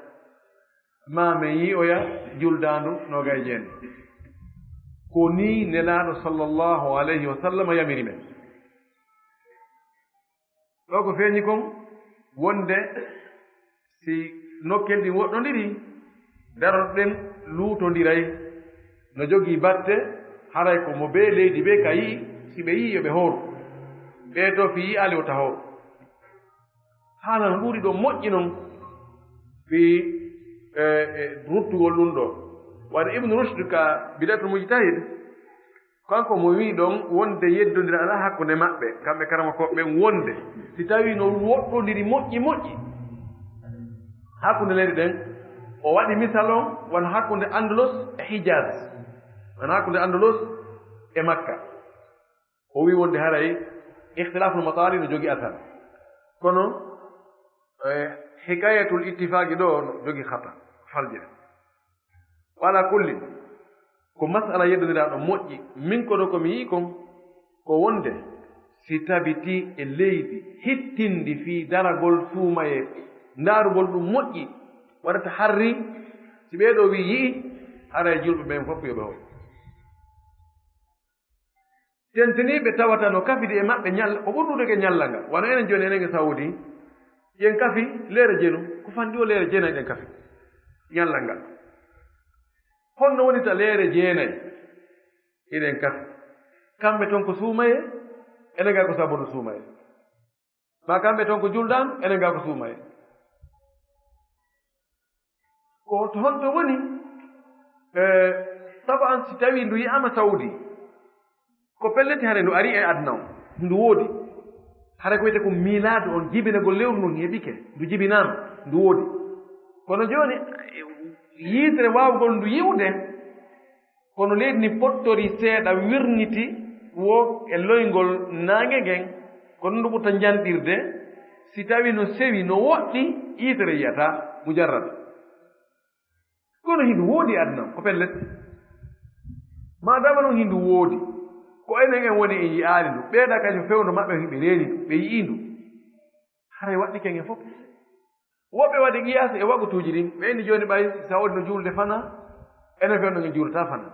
maa min yi'oya juldaandu noogay e jeenay. Ko nii Nelaaɗo sallallahu alayhi wa sallam yamiri men. Ɗo ko feeñi kon wonde si nokkel ɗin woɗɗondiri, darorɗe ɗen luutondiray, no jogii batte, haray ko mo bee leydi ɓe ka yi'i, si ɓe yi'i yo ɓe hooru. Ɓee to fii yi'aali wota hooru. Haala no ɓuri ɗo moƴƴi non fii, e, e, ruttugol ɗum ɗo. Wano Ibn Rushd ka Bidayatul Mujtahid, kanko mo wi'i ɗon wonde yeddondiral alaa hakkunde maɓɓe, kamɓe karamokooɓe ɓen, wonde si tawii no woɗɗondiri moƴƴi moƴƴi hakkunde leyɗe ɗen, o waɗi misal on wano hakkunde Andalus e Hijaz, wano hakkunde Andalus e Makka. O wi'i wonde haray ikhtilaful matali no jogi asal. Kono, eh, hikayatul ittifaqi ɗo no jogi khata, faljere. Wa ala kullin, ko masala yeddondiraaɗo moƴƴi. Min kono ko mi yi'i kon, ko wonde si tabitii e leydi hittindi fii daragol suumayee, ndaarugol ɗum moƴƴi, waɗata harri, si ɓee ɗoo wi'i yi'i, haray julɓe ɓen fof yo ɓe hooƴ. Tentiniiɓe tawata no kafidi e maɓɓe ñalla, ko ɓuri ɗuuɗude ñalla ngal. Wano enen jooni enen e Saudi, yen kafi leere jeenu, ko fanɗi o leere jeenay ɗen kafi ñalla ngal. Honno woni ta leere jeenay? Hiɗen kafi. Kamɓe ton ko suumayee, enen ga ko saboto suumayee. Maa kamɓe ton ko julɗaan, enen ga ko suumayee. Ko to honto woni? Eh, taban si tawii ndu yi'aama Saudi, ko pelliti hare ndu ari e aduna on, ndu woodi. Hare ko wiyetee ko miilaadu on, jibinagol lewru ndun heɓike, ndu jibinaama, ndu woodi. Kono jooni, yiitere waawugol ndu yi'ude, kono leydi ndi pottori seeɗa wirniti wo e loyngol naange ngen, kono ndu ɓurta njanɗirde, si tawii no sewi, no woɗɗi, yiitere yi'ataa, mujarrad. Kono hindu woodi e aduna, ko pellet. Maadaama non hindu woodi, ko enen en woni en yi'aali ndu, ɓeeɗa kañum fewndo maɓɓe hiɓe reeni ndu, ɓe yi'ii ndu. Haray waɗɗike ngen fof. Woɓɓe waɗi qiyaas e wagutuuji ɗin, ɓe inni jooni ɓay Saudi no juulde fana, Enen fen ɗon en juulata fana.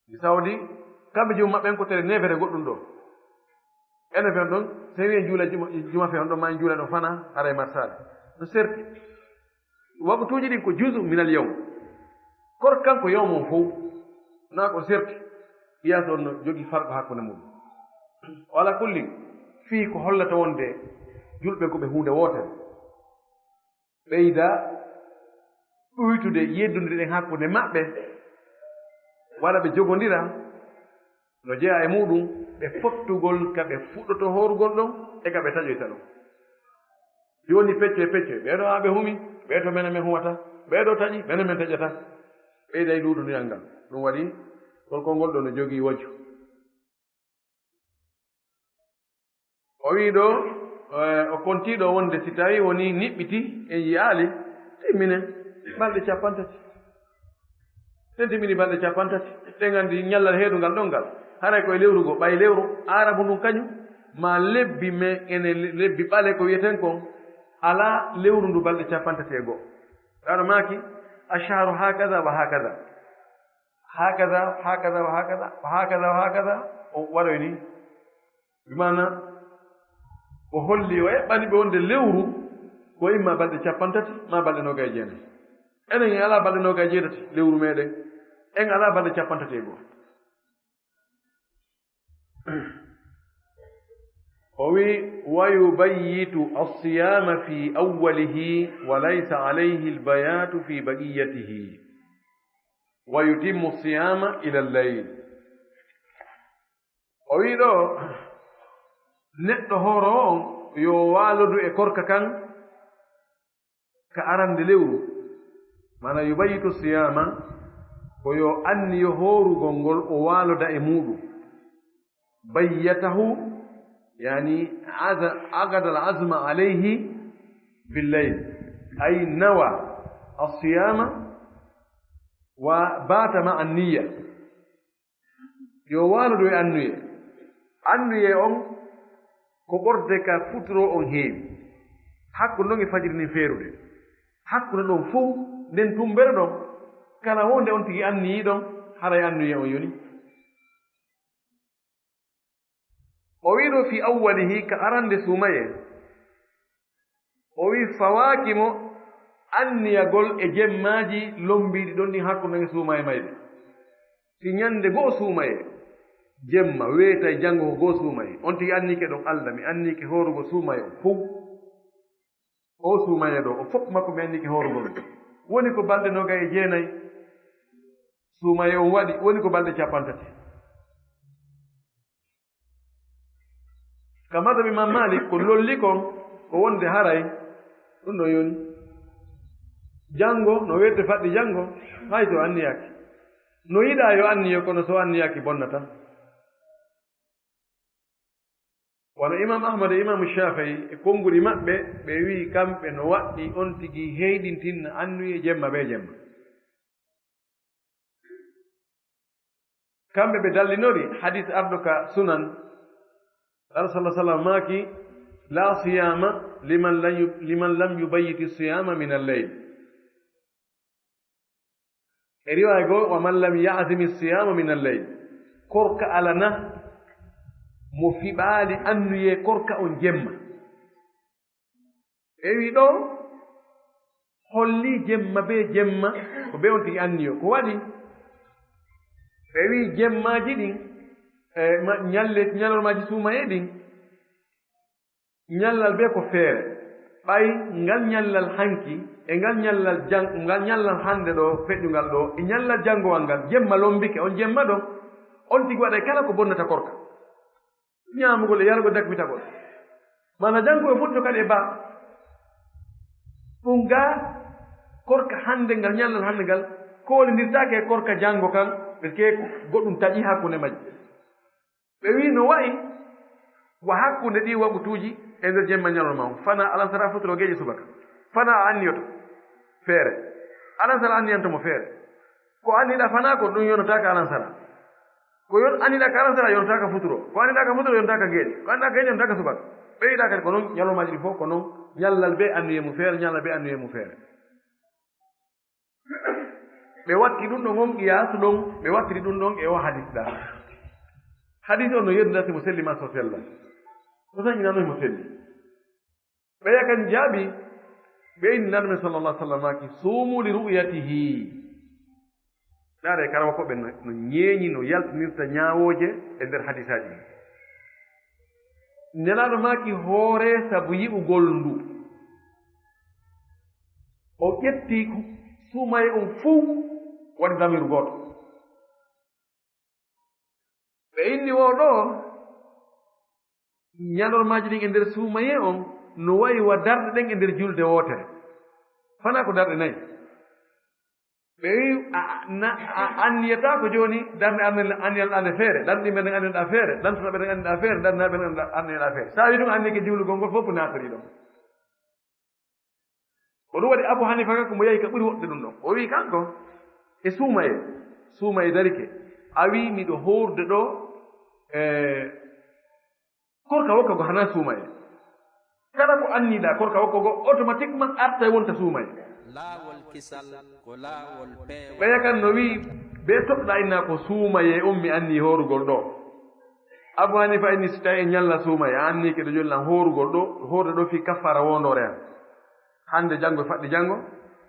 Mi sawdi, kamɓe jom maɓɓe en ko tere neefere goɗɗum ɗo. Enen fen ɗon, so en wiyen juula juma, juma fe on ɗon, ma en juula ɗon fana, haray marsaade. No serti. Waqtuuji ɗin ko juzu minal yawm. Kor kan ko yawm on fow. Na ko serti. Qiyaas on no jogi farqo hakkunde mum. O ala kulli, fii ko hollata wonde julɓe ko ɓe huunde wootere. Ɓeyda ɗuytude yeddondirɗen hakkunde maɓɓe, wala ɓe jogondira, no jeyaa e muɗum ɓe fottugol ka ɓe fuɗɗoto hoorugol ɗon e ka ɓe taƴoyta ɗon. Jooni pecce e pecce, ɓee ɗoo haa ɓe humi, ɓee to menen men humata, ɓee ɗoo taƴi, menen men taƴata. Ɓeyda e ɗuuɗundiral ngal. Ɗum waɗi, ngol konngol ɗoo no jogii waju. O wii ɗoo, eh, o kontii ɗoo wonde si tawii wonii niɓɓiti en yi'aali, timminen balɗe cappanɗe tati. Sen timmini balɗe cappanɗe tati, ɗen anndi ñallal heedungal ɗon ngal. Haray ko e lewru goo, ɓay lewru Aarabu ndun kañum, maa lebbi men ene lebbi ɓale ko wi'eten kon, alaa lewru ndu balɗe cappanɗe tati e goo. Ɗaano maaki, ashharu hakaza wa hakaza. Hakaza, hakaza, wa hakaza, wa hakaza, wa hakaza, o waɗoy ni. Bi maana, o holli, o eɓɓani ɓe wonde lewru ko imma balɗe cappanɗe tati, maa balɗe noogay e jeenay. Enen en alaa balɗe noogay e jeetati lewru meɗen. En alaa balɗe cappanɗe tati e goo. O wi, "Wa yubayyitu as-siyama fi awwalihi wa laysa alayhi al-bayatu fi baqiyatihi. Wa yutimmu as-siyama ila al-layl." O wi ɗoo, neɗɗo hooroowo on yo waalodu e korka kan ka arande lewru. Maana, yubayyitu siyama, ko yo anniyo hoorugol ngol, o waaloda e muɗum. Bayyatahu, yani, aza-, aqada al-azma alayhi bil layl, ay nawa as-siyama wa bata ma an-niyya. Yo waalodu e annuye. Annuye on ko ɓorde ka futuro on heewi. Hakkunde ɗon e fajiri ndin feerude. Hakkunde ɗon fow, nden tumbere ɗon, kala wonde on tigi anniyii ɗon, haray annuye on yoni. O wii ɗoo fi awwalihi, ka arande suumayee. O wii fawaaki mo anniyagol e jemmaaji lommbiiɗi ɗon ɗin hakkunde e suumayee mayde. Si ñande go'o suumayee, jemma weetay, janngo ko go'o suumayee, on tigi anniyike ɗon, "Alla, mi anniyike hoorugol suumayee on fow." O suumayee ɗoo, o fof makko mi anniyike hoorugol. Woni ko balɗe noogay e jeenay, suumayee on waɗi, woni ko balɗe cappanɗe tati. Ka madhab Imam Malik, ko lolli kon, ko wonde haray ɗum ɗo yoni. Janngo, no weeɓde faɗɗi janngo, hay so anniyaaki. No yiɗaa yo anniyo, kono so anniyaaki bonnata. Wano Imam Ahmad e Imam Shafi'i e konnguɗi maɓɓe, ɓe wi'i kamɓe no waɗɗi on tigi heyɗintinna annuye jemma bee jemma. Kamɓe ɓe dallinori hadis arɗo ka Sunan, Rasul sallallahu alaihi wasallam maaki, "La siyama liman lam yu-, liman lam yubayyiti siyama min al-layl." E riwaaya goo, "Wa man lam ya'zimi siyama min al-layl." Korka alana mo fiɓaali annuye korka on jemma. Ɓe wi ɗoo, holli jemma bee jemma, ko bee on tigi anniyo. Ko waɗi? Ɓe wi jemmaaji ɗin, e ma-, ñalle, ñalormaaji suumayee ɗin, ñallal bee ko feere. Ɓay ngal ñallal hanki, e ngal ñallal jan-, ngal ñallal hannde ɗoo, feƴƴungal ɗoo, e ñallal janngowal ngal, jemma lommbike, on jemma ɗon, on tigi waɗay kala ko bonnata korka. Ñaamugol e yarugol, dakmitagol. Maana janngo e futto kadi e baa. Ɗum gaa, korka hannde ngal, ñallal hannde ngal, koolindirtaake e korka janngo kan, ɓe ke goɗɗum taƴi hakkunde majji. Ɓe wii no wa'i wa hakkunde ɗii wagutuuji e nder jemma ñalorma on. Fana alansara futuro geeƴe subaka. Fana a anniyoto feere. Alansara anniyanto mo feere. Ko anniɗaa fana ko ɗum yonotaaka alansara. Ko yon-, anniɗaa ka alansara yonotaaka futuro. Ko anniɗaa ka futuro yonotaaka geeɗe. Ko anniɗaa ka geeɗe yonotaaka subaka. Ɓe wiɗaa kadi ko non ñalormaaji ɗi fof ko non ñallal bee anniye mum feere, ñallal bee anniye mum feere. Ɓe watti ɗum ɗon on qiyaasu ɗon, ɓe wattiri ɗum ɗon e o hadis ɗa. Hadis on no yedda si mo selli ma so sella. Ko tan ina no mo selli. Ɓeya kan jaabi, ɓe inni Nabi sallallahu alaihi wasallam maaki, "Sumu li ru'yatihi." Ndaare kala ko ɓe no, no ñeeñi, no yaltinirta ñaawooje e nder hadisaaji. Nelaaɗo maaki hoore sabu yi'ugol ndu. O ƴetti suumaye on fow waɗi damiru gooto. Ɓe inni wo ɗo, ñalormaaji ɗin e nder suumaye on no wayi wa darɗe ɗen e nder julde wootere. Fana ko darɗe nayi. Ɓe wi, a, a, na, a anniyata ko jooni darnde anniyal, anniyal ɗan e feere, darnde men ɗen anniyal ɗa feere, darnde men ɗen anniyal ɗa feere, darnde men ɗen anniyal ɗa feere. Sa wi ɗum anni ke juulugol ngol fof ko naatiri ɗon. Ko ɗum waɗi Abu Hanifa kan ko mo yahi ka ɓuri woɗɗude ɗum ɗon. O wi kanko, e suumaye, suumaye darike. A wi miɗo hoorde ɗo, e, korka wokka ko hana suumaye. Kala ko anniɗa korka wokka go, automatiquement arta wonta suumaye. Laawol kisal ko laawol peewal. Ɓeya kan no wi, be toɗɗa inna ko suumaye on mi anni hoorugol ɗo. Abu Hanifa inni si tawi e ñalla suumaye, a anni ke ɗo jollan hoorugol ɗo, hoorde ɗo fi kaffara wondore an. Hande janngo e faɗɗi janngo,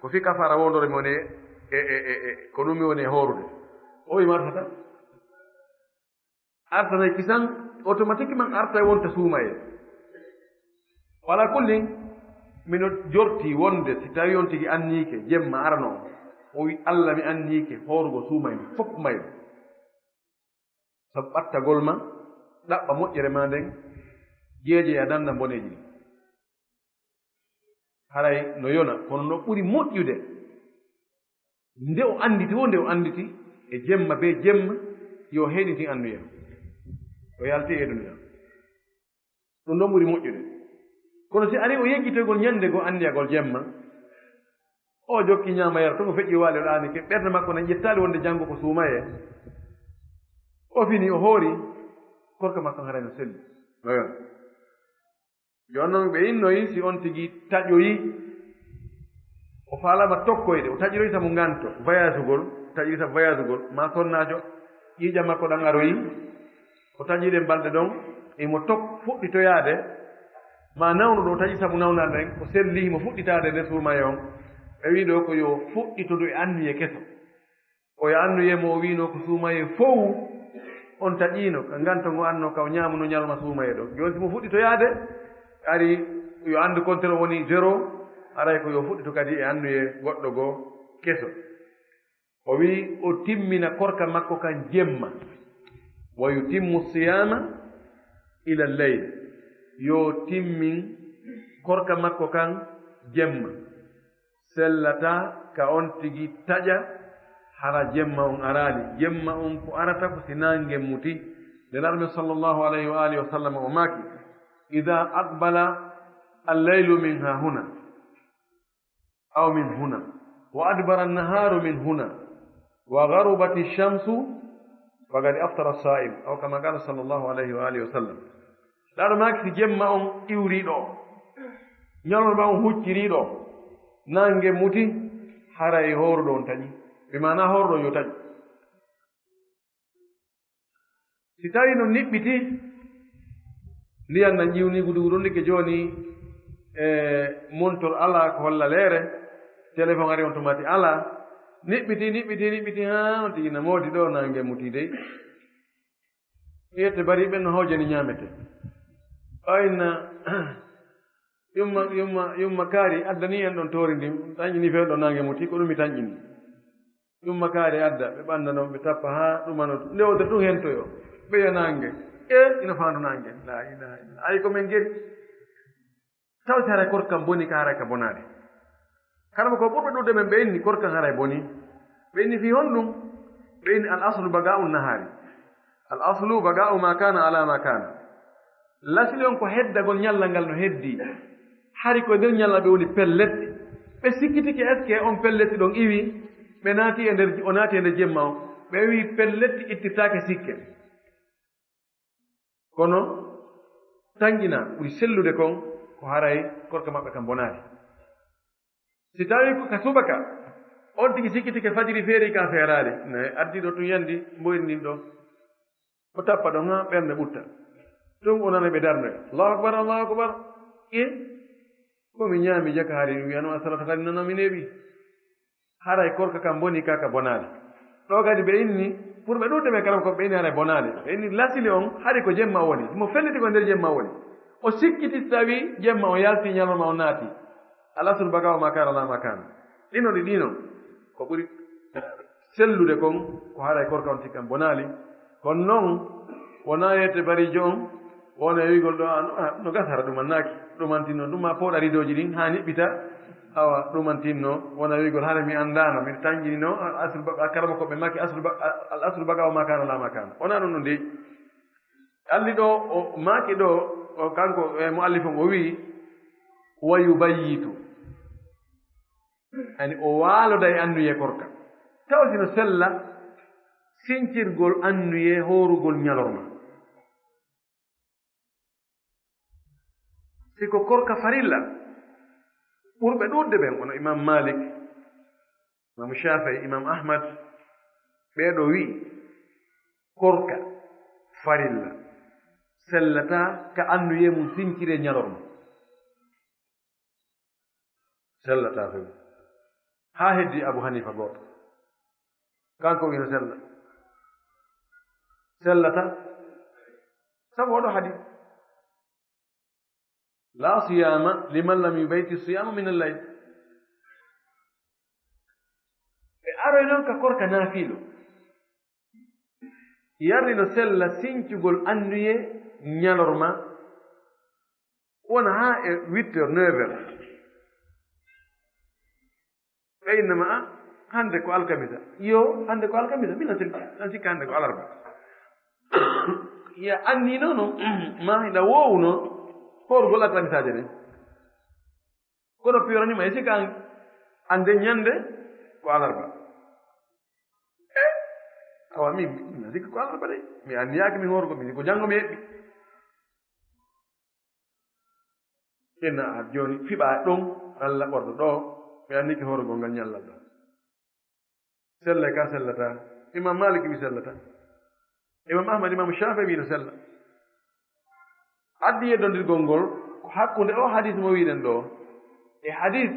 ko fi kaffara wondore mi woni e, e, e, e, ko ɗum mi woni e hoorude. O wi martata. Artanay kisan, automatiquement artay wonta suumaye. Wala kulli, mino jorti wonde si tawi on tigi anniike jemma arano, o wi, "Allah mi anniike hoorugo suumaye fof mayre." Sabu ɓattagol ma, ɗaɓɓa moƴƴere ma nden, jeeje ya danda mboneeji ɗin. Haray no yona, kono no ɓuri moƴƴude, nde o annditi wo, nde o annditi, e jemma be jemma, yo heɗitin annuya. O yalti e duniya. Ɗum ɗon ɓuri moƴƴude. Kono si ari o yejjitoygol ñande goo anniyagol jemma, o jokki ñaama yara, to ko feƴƴi waali o ɗaanike, ɓernde makko na ƴettaali wonde janngo ko suumaye. O fini, o hoori, korka makko haray no selli. No yona. Jooni noon ɓe innoyi si on tigi taƴoyi, o faalama tokkoyde, o taƴiroyi sabu nganto, voyagugol, taƴiri sabu voyagugol, ma sonnaajo, ƴiiƴam makko ɗan aroyi, o taƴiɗen balɗe ɗon, imo tok-, fuɗɗitoyaade, ma nawnuɗo o taƴi sabu nawnaade ɗen, o selli himo fuɗɗitaade nde suumaye on, ɓe wii ɗo ko yo fuɗɗitodu e anniye keso. O e annuye mo o wiino ko suumaye fow on taƴiino, ka nganto ngo anno ka o ñaamuno ñalma suumaye ɗo. Jooni si mo fuɗɗitoyaade, ari yo anndu kontere woni zéro, aray ko yo fuɗɗito kadi e annuye goɗɗo goo keso. O wi'i o timmina korka makko kan jemma. "Wa yutimmu siyama ila leyl." Yo timmin korka makko kan jemma. Sellata ka on tigi taƴa hara jemma on araali. Jemma on ko arata ko si naange muti. Nelaaɗo men sallallahu alayhi wa alihi wa sallam o maaki, "Ida aqbala al-laylu min ha huna, aw min huna, wa adbara an-naharu min huna, wa gharubati shamsu, faqad aftara as-sa'im." Aw kama qala sallallahu alayhi wa alihi wa sallam. Nelaaɗo maaki si jemma on iwri ɗo, ñalorma on hucciri ɗo, naange muti, haray hooruɗo on taƴi. Bi maana hooruɗo yo taƴu. Si tawi no niɓɓiti, ndiyan na ƴiwni gudu gudu ndike jooni, e montor ala ko holla leere, téléphone ari on tomati ala, niɓɓiti, niɓɓiti, niɓɓiti, haa on tigi na moodi ɗo naange muti dey. Yette bari ɓen no hawjani ñaamete. Ayna, yumma, yumma, yumma kaari addani en ɗon toori ndin, tanƴini fewndo naange muti, ko ɗum mi tanƴini. Yumma kaari adda, ɓe ɓannda non, ɓe tappa haa ɗumano, nde wonta tun hentoyo, ɓe yo naange. E, ina faandu naange. La ilaha illa. Ay ko men geri. Taw si haray korkam boni ka haray ka bonaade. Kala ko ɓurɓe ɗuuɗde men ɓe inni korkam haray boni. Ɓe inni fii honɗum? Ɓe inni al aslu baqa'u nahari. Al aslu baqa'u ma kana ala ma kana. Lasli on ko heddagol ñalla ngal no heddi. Hari ko nder ñalla ɓe woni pellet. Ɓe sikkitike est-ce que on pellet ɗon iwi? Ɓe naati e nder, o naati e nder jemma o. Ɓe wi pellet ittirtaake sikke. Kono tanƴina ɓuri sellude kon ko haray korka maɓɓe kan bonaali. Si tawi ko ka subaka, On tigi sikkitike fajiri feeri ka feeraali. Ne ardiiɗo tun yandi mboyri ndin ɗo. O tappa ɗon haa ɓernde ɓutta. Tun o nana ɓe darnoya. Allahu akbar, Allahu akbar. E, ko mi ñaami jaka hari mi wiyano a salata kadi nana mi neeɓi. Haray korka kam boni ka ka bonaali. Ɗo kadi ɓe inni, pour ɓe ɗuuɗde ɓe kala ko ɓe inni haray bonaali. Ɓe inni lasili on, hari ko jemma woni. Mo felliti ko nder jemma woni. O sikkiti tawi jemma o yalti ñalorma o naati. Al aslu baqa'u ma kana ala ma kana. Ɗino ɗi ɗino. Ko ɓuri sellude kon, ko haray korka on tikkan bonaali. Kono non, wona yette barijo on, wona wiigol ɗo, a, no, a, no gasa hara ɗum annaaki. Ɗum antinno, ɗum ma pooɗa ridoji ɗin, haa niɓɓita. Awa, ɗum antinno, wona wiigol hara mi andaano, mi tanjinino, al aslu ba-, al karama ko ɓe maki, aslu ba-, al, al aslu baqa'u ma kana ala ma kana. Wona ɗum ɗum de. Alli ɗo, o maaki ɗo, o kanko, e muallif on, o wi'i, "Wa yubayyitu." Yani, o waaloda e annuye korka. Taw sino sella sincirgol annuye hoorugol ñalorma. Si ko korka farilla, ɓurɓe ɗuuɗde ɓen, hono Imam Malik, Imam Shafi'i, Imam Ahmad, ɓee ɗoo wi'i, korka farilla, sellataa ka annuye mum sincire ñalorma. Sellataa few. Haa heddi Abu Hanifa gooto. Kanko wi'i no sella. Sellataa. Sabu oɗo hadis. "La siyama liman lam yubayti siyama min al-layl." Ɓe aroy noon ka korka naafiilo. Yarri no sella sincugol annuye ñalorma wona haa e huit heures, neuf heures. Ɓe innama, "A, hannde ko alkamisa." Yo, hannde ko alkamisa. Min a sikki, a sikki hannde ko alarba. Ya anni noon, ma hiɗa woowuno hoorugol alkamisaaje ɗen. Kono piyoranima e sikka an, an de ñande ko alarba. Eh, awa min, min a sikki ko alarba de. Mi anniyaaki mi hoorugol, mi ko janngo mi heɓi. Inna a jooni fiɓa ɗon, Alla ɓorɗo ɗo, mi anniki hoorugol ngal ñallal ɗo. Selle ka sellata. Imam Malik wi sellata. Imam Ahmad, Imam Shafi'i wi no sella. Addi yeddondirgol ngol ko hakkunde o hadis mo wiɗen ɗo. E hadis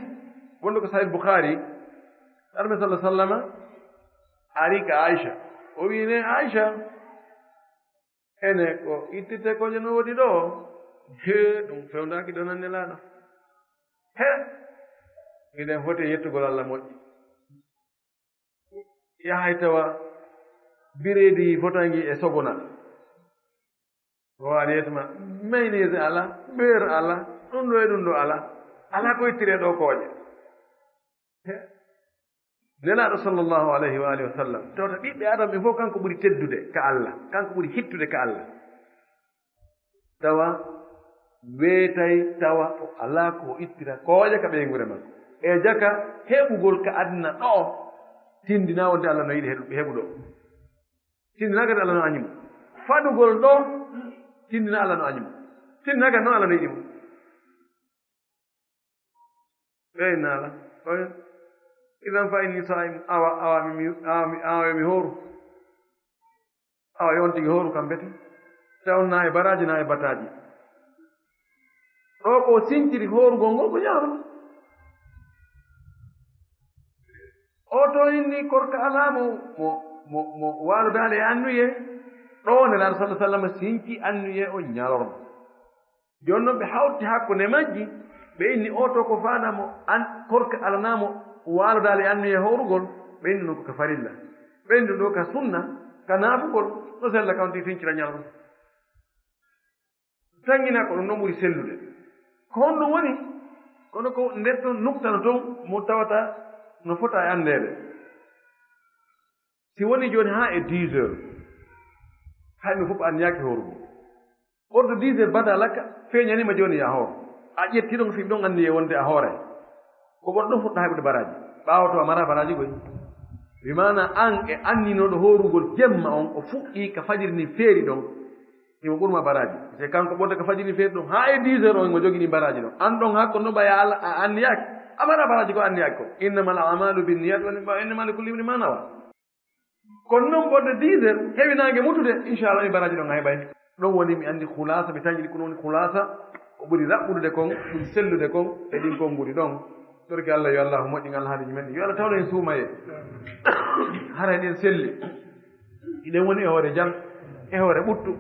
wonɗo ko Sahih Bukhari, Arme sallallahu alaihi wasallama ari ka Aisha. O wi ne Aisha, ene ko ittite ko no woni ɗo. He, ɗum fewndaki ɗo nan Nelaaɗo. He, miɗen foti yettugol Allah moƴƴi. Yahay tawa bireedi fotangi e sogona. Ko waɗi yetma, mayonnaise ala, beurre ala, ɗum ɗo e ɗum ɗo ala. Ala ko ittire ɗo kooƴe. He? Nelaaɗo sallallahu alayhi wa alihi wa sallam, tawata ɓiɓɓe Adama ɓe fof kanko ɓuri teddude ka Allah, kanko ɓuri hittude ka Allah. Tawa weetay, tawa o alaa ko ittira kooƴe ka ɓeynguure makko. E jaka heɓugol ka aduna ɗo, tindina wonde Allah no yiɗi heɗu-, heɓuɗo. Tindina kadi Allah no añi mo. Faɗugol ɗo, tindina Allah no añi mo. Tindina kadi noon Allah no yiɗi mo. Ɓey naala. Oya. Idan fa inni sa'im. Awa, awa mi, mi, awa mi, awa mi hooru. Awa yon tigi hooru kam bete. Taw na e baraaji, na e bataaji. Ɗo ko sinciri hoorugol ngol ko ñaama. O to inni korka alaa mo, mo, mo, mo waalodaale e annuye. Ɗo Nelaaɗo sallallahu alaihi wasallam sinci annuye o ñalorma. Jooni noon ɓe hawti hakkunde majji, ɓe inni o to ko faanamo an, korka alanamo waalodaale e annuye hoorugol, ɓe inni ɗum ko ka farilla. Ɓe inni ɗum ɗo ka sunna, ka naafugol, no sella ka on tigi sincira ñalorma. Tanngina ko ɗum ɗon ɓuri sellude. Ko honɗum woni? Kono ko nder ton nukta no ton mo tawata no fota e anndeede. Si woni jooni haa e dix heures, hay mi fof anniyaaki hoorugol. Ɓorto dix heures bada lakka, feeñaniima jooni ya hoor. A ƴetti ɗon, fii ɗon anniye wonde a hooray. Ko ɓorto ɗon fuɗɗa heɓude baraaji. Ɓaawo to a mara baraaji goy. Bi maana an e anninooɗo hoorugol jemma on, o fuɗɗii ka fajiri ndin feeri ɗon. Himo ɓurma baraaji. Se kanko ɓorto ka fajiri ndin feeri ɗon. Haa e dix heures on, himo jogini baraaji ɗon. An ɗon hakko no ɓaya a, a anniyaaki. A mbaɗa baraaji ko anniyaaki ko. Innamal a'malu binniyat, wa innama likulli imri'in ma nawa. Kono noon, ɓorde dix heures, heewi naange mutude, inchallah, mi baraaji ɗon hay ɓay. Ɗon woni mi anndi khulasa, mi tañiri ko ɗum woni khulasa, ko ɓuri raɓɓude kon, ɗum sellude kon, e ɗin konguɗi ɗon. Torki Allah, yo Allah moƴƴin alhaaliiji men ɗi. Yo Allah tawno en suumaye. Hara eɗen selli. Eɗen woni e hoore jam, e hoore ɓuttu,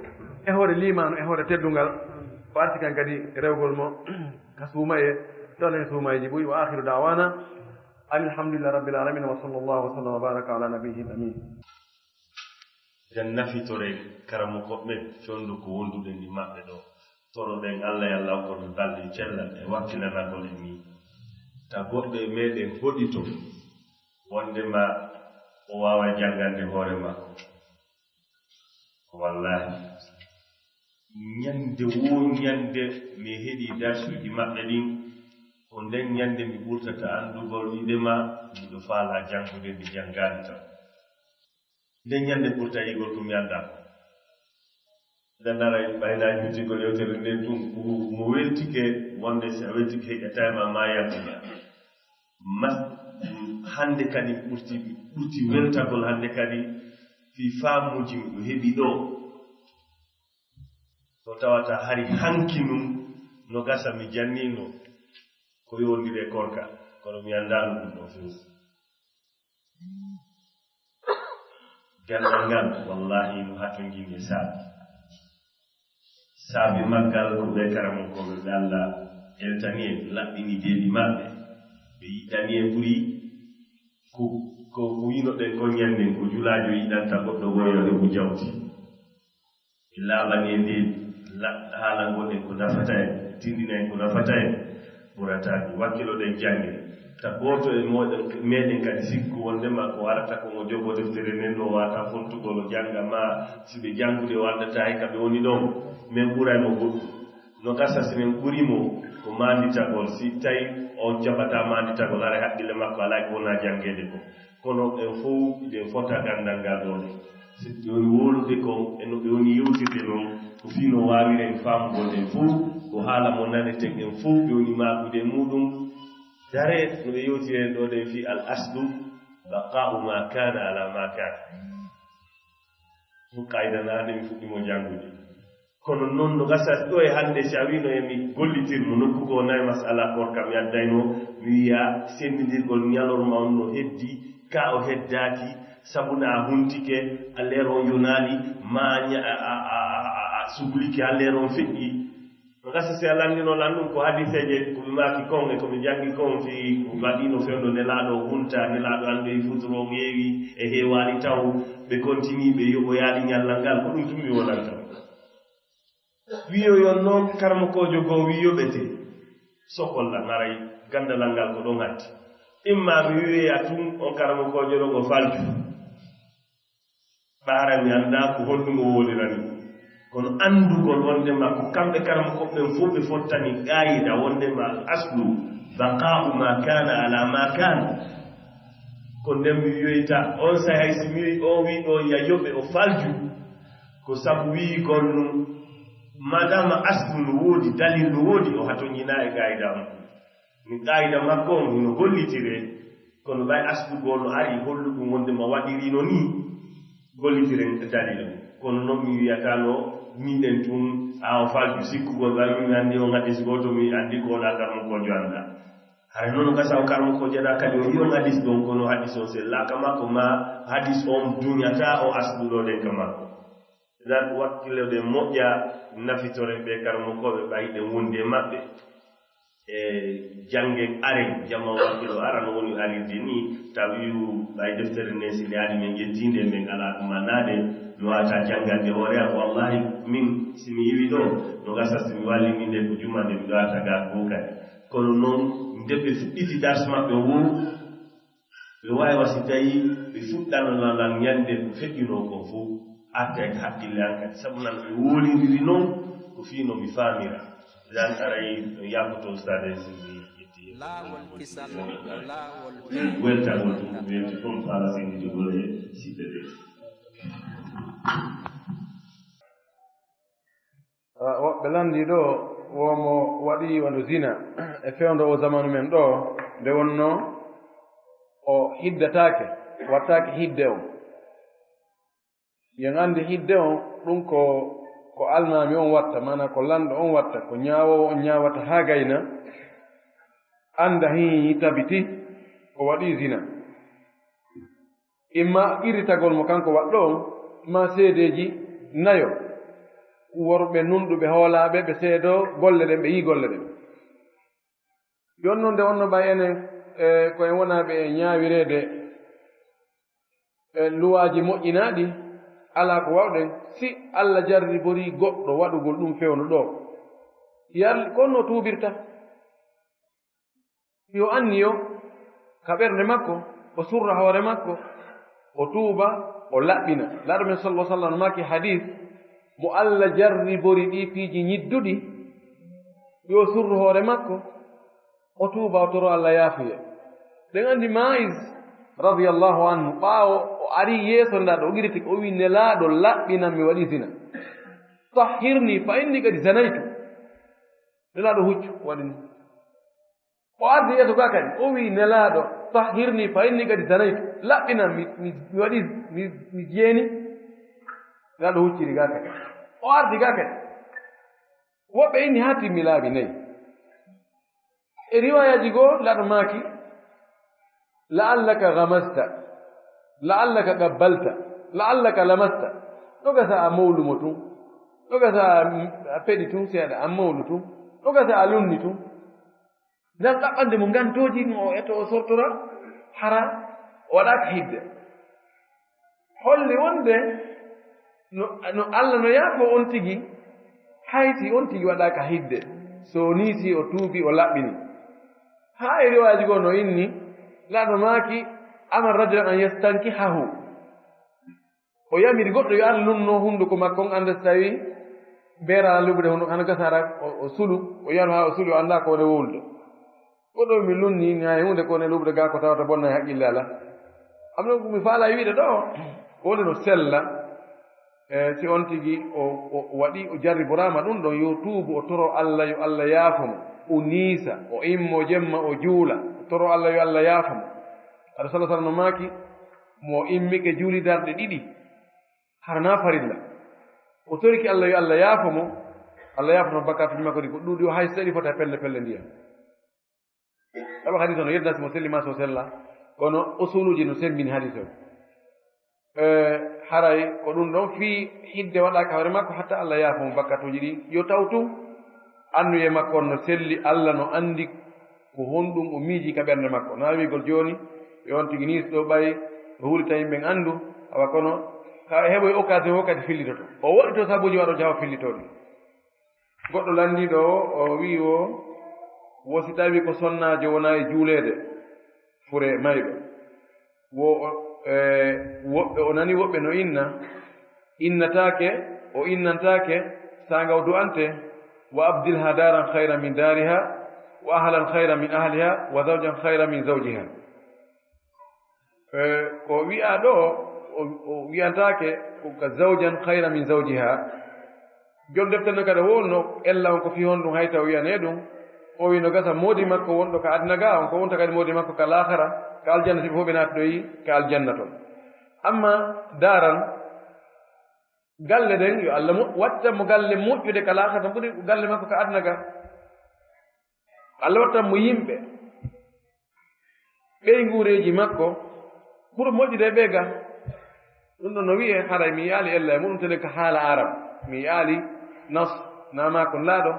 e hoore liimaanu, e hoore teddungal. O arti kan kadi rewgol mo ka suumaye, tawno en suumayeeji buy. Wa akhiru da'wana anil hamdulillahi rabbil alamin, wa sallallahu wa sallam wa baraka ala nabiyyil amin. Nden nafitoren karamokooɓe ɓen fewndo ko wonduɗen e maɓɓe ɗoo. Toroɗen Allah yo Allah hokku ɓe balɗe cellal e wakkilanagol en nii. Ta goɗɗo e meɗen hoɗito wondema o waaway janngande hoore makko. Wallahi, ñande woo ñande mi heɗii darsuuji maɓɓe ɗin, ko nden ñande mi ɓurtata anndugol windema miɗo faalaa janngude, mi janngaani tan. Nden ñande ɓurta yi'ugol ko mi anndaa ko. Nden ara ɓay na juutigol yewtere nden tun, mo weltike wonde si a weltike heƴataa ma, ma yaltina. Mas, hannde kadi ɓurti, ɓurti weltagol hannde kadi fii faamuuji mi ɗo heɓi ɗoo. Ko tawata hari hanki nun no gasa mi janniino ko yowondiri e korka, kono mi anndaano ɗum ɗoo few. Gandal ngal, wallahi, no hatonjini e saabi. Saabi maggal ko ɓe karamokooɓe ɓe Allah eltani en, laɓɓini deeɗi maɓɓe, ɓe yiɗani en ɓuri ko, ko, ko winoɗen ko ñanden ko julaajo yiɗanta goɗɗo woyo heɓu jawdi. Ɓe laaɓani en deeɗi, la-, haala ngoɗen ko nafata en, tindina en ko nafata en, ɓurata en. Wakkiloɗen jannge. Ta gooto e mooɗon, meɗen kadi sikku wondema ko warata ko mo jogo deftere nden no wata fontugol o jannga ma si ɓe janngude o anndata hay ka ɓe woni ɗon. Men ɓuray mo goɗɗum. No gasa si men ɓuri mo ko maanditagol, si tawi o jaɓata maanditagol, haray haqqille makko alaa ko wona janngeede ko. Kono en fow hiɗen fota ganndal ngal ɗoo. Si ɓe woni wowlude kon, e no ɓe woni yewtirde non, ko fii no waawiren faamugol en fow, ko haala mo naneten en fow, ɓe woni maakude e muuɗum. Dare no ɓe yewtiri en ɗoo ɗen fii al aslu, baqa'u ma kana ala ma kana. Ɗum qaayida na hannde mi fuɗɗi mo janngude. Kono noon no gasa ɗo e hannde, si a wiino e mi gollitir mo nokku goo nayi masala koor kam yaddayno, mi wiya senndindirgol ñalorma on no heddi, ka o heddaaki, sabu na a huntike, a leer on yonaali, ma ña-, a, a, a, a, a sublike, a leer on feƴƴi. No gasa si a lanndino lan ɗum ko hadiseeje, ko mi maaki kon e ko mi janngi kon fii ko waɗiino fewndo Nelaaɗo o hunta, Nelaaɗo anndoyi futuro o ƴeewi e heewaali taw, ɓe kontinii, ɓe yoɓoyaali ñallal ngal, ko ɗum tun mi wonanta mo. Wiyoyon noon karamokoojo goo wiyoɓete, sokolla naray ganndalal ngal ko ɗon hatti. Imma mi wiyoya tun on karamokoojo ɗo ko falju. Ɓaara mi anndaa ko honɗum o wolirani. Kono anndugol wondema ko kamɓe karamokooɓe ɓen fof ɓe fottani qaayida wondema al aslu baqa'u ma kana ala ma kana. Ko nden mi wiyoyta, on saa'i hay si mi wiyi, o wiyi ɗo ya yoɓe o falju, ko sabu wiigol nun, madama aslu no woodi, dalil no woodi, o hatonjinaa e qaayida on. Mi qaayida makko on hino hollitire, kono ɓay aslu goo no ari holluɗum wondema waɗirino nii, gollitiren dalil on. Kono non mi wiyata no miɗen tun, a o falju sikkugol, ɓay min anndi on hadis gooto, mi anndi ko wona karamokoojo annda. Haray noon o gasa o karamokoojo ɗa kadi o yi'on hadis ɗon, kono hadis on sellaaka makko, ma hadis on duñata o aslu ɗo ɗen ka makko. Ɗan wakkilo ɗen moƴƴa, nafitoren ɓe karamokooɓe ɓay ɗen wondi e maɓɓe. E janngen aren, jama wakkilo ara no woni arirde ni, tawi ɓay deftere nden si nde ari men ƴettinde men ala ɗum annaade, mi wata janngande hoore am. Wallahi min si mi yiwi ɗo, no gasa si mi wallini nde ko juma nde mi ɗowata ga ko kadi. Kono noon nde ɓe fuɗɗiti dars maɓɓe woo, ɓe waawi wa si tawi ɓe fuɗɗano lan ñande ko feƴƴunoo kon fof, arta e haqqille an kadi. Sabu nan ɓe wowlindiri noon ko fii no mi faamira. Lan aray no yaakoto ustaade si mi ƴetti. Laawol kisal, laawol weltagol ɗum, welti kon faala senditugol e siɓɓe ɓe. Ah, woɓɓe lanndii ɗo, wo mo waɗi wano zina e fewndo o zamanu men ɗo. Nde wonnoo o hiddataake, wattaake hidde on. Yen anndi hidde on, ɗum ko, ko almaami on watta, maanaa ko lanɗo on watta, ko ñaawoowo on ñaawata haa gayna, annda hii tabiti ko waɗi zina. Imma qirritagol mo kanko waɗɗo on, maa seedeeji nayo, worɓe nunɗuɓe hoolaaɓe, ɓe seedoo golle ɗen, ɓe yii golle ɗen. Jooni non nde wonno ɓay enen, e, ko en wonaaɓe e ñaawireede e luwaaji moƴƴinaaɗi, alaa ko waawɗen, si Alla jarriborii goɗɗo waɗugol ɗum fewndo ɗoo, yal-, ko honno o tuubirta? Yo anniyo ka ɓernde makko, o surra hoore makko, o tuuba, o laɓɓina. Laaɗo men sallallahu alaihi wasallam maaki hadis, mo Alla jarribori ɗii piiji ñidduɗi, yo surru hoore makko, o tuuba, o toro Alla yaafuye. Ɗen anndi Ma'iz radiyallahu anhu, ɓaawo o ari yeeso Nelaaɗo, o qiriti, o wi, "Nelaaɗo, laɓɓinan mi waɗi zina. Tahhirni fa inni qad zanaytu." Nelaaɗo huccu, waɗi ni. O ardi yeeso gaa kadi, o wi, "Nelaaɗo, tahhirni fa inni qad zanaytu." Laɓɓinan mi, mi, mi waɗi, mi, mi jeeni. Nelaaɗo hucciri gaa kadi. O ardi gaa kadi. Woɓɓe inni haa timmi laabi nayi. E riwaayaaji goo, Nelaaɗo maaki, "La'allaka ghamasta, la'allaka qabbalta, la'allaka lamasta." Ɗo gasa a mawlumo tun, ɗo gasa a, a peɗi tun seeɗa, a mawlu tun, ɗo gasa a lunni tun. Nden ɗaɓɓande mo ngantooji no o eto o sortora, hara o waɗaaka hidde. Holli wonde no, no Alla no yaafo on tigi, hay si on tigi waɗaaka hidde, so nii si o tuubi, o laɓɓini. Haa e riwaaji goo no inni, Nelaaɗo maaki, "Amara rajula an yastankihahu." O yamiri goɗɗo yo ar lunno hunduko makko on, annda so tawi beera luɓude hunduko, hano gasa hara o, o sulu, o yaru haa o sulu, o annda ko woni wowlude. Goɗɗo mi lunni, mi hay hunde ko woni luɓude gaa ko tawata bonna e haqqille alaa. Am non ko mi faala e wiide ɗo, ko woni no sella, e si on tigi o, o, o waɗi, o jarriboraama ɗum ɗon, yo tuubu, o toro Alla, yo Alla yaafo mo, o niisa, o immo jemma, o juula, o toro Alla, yo Alla yaafo mo. Aɗa sala sala no maaki, mo immike juuli darɗe ɗiɗi, hara na farilla. O toriki Alla yo Alla yaafo mo, Alla yaafo mo bakkaatuuji makko ɗi ko ɗuuɗi o hay seɗi fota pelle pelle ndiyam. Sabu hadis on, yedda si mo selli ma so sella, kono usuluuji no semmbini hadis on. E, haray ko ɗum ɗon fii hidde waɗaaka hoore makko hatta Alla yaafo mo bakkaatuuji ɗi. Yo taw tun annuye makko on no selli, Alla no anndi ko honɗum o miiji ka ɓernde makko. Na wiigol jooni, yo on tigi nii so ɗo ɓay, o huuli tawi yimɓe anndu, awa kono ka o heɓoy occasion o kadi fillitoto. O woɗɗito sabuuji waɗo jawa fillitoo ɗi. Goɗɗo lanndiiɗo o, o wi'i o, wo si tawi ko sonnaajo wona e juuleede, fure mayɗo. Wo, o, e, woɓɓe, o nani woɓɓe no inna, innataake, o innantaake, saanga o du'ante, "Wa abdilha daran khayran min dariha, wa ahlan khayran min ahliha, wa zawjan khayran min zawjiha." E, ko wi'aa ɗo, o, o wi'antaake ko ka zawjan khayran min zawjiha. Jom deftere no kadi wonno ella on ko fii honɗum hayta o wi'anee ɗum. O wi no gasa moodi makko wonɗo ka aduna ga, on ko wonta kadi moodi makko ka laakhara, ka aljanna, si ɓe fof ɓe naatdoyi ka aljanna ton. Amma daaran, galle ɗen, yo Allah mo-, wattan mo galle moƴƴude ka laakhara, tan ɓuri galle makko ka aduna ga. Allah wattan mo yimɓe. Ɓeynguureeji makko ɓuri moƴƴude e ɓee ga. Ɗum ɗon no wi'ee, haray mi yi'aali ella e muɗum, tene ka haala Arab. Mi yi'aali nas, na maa ko laaɗo,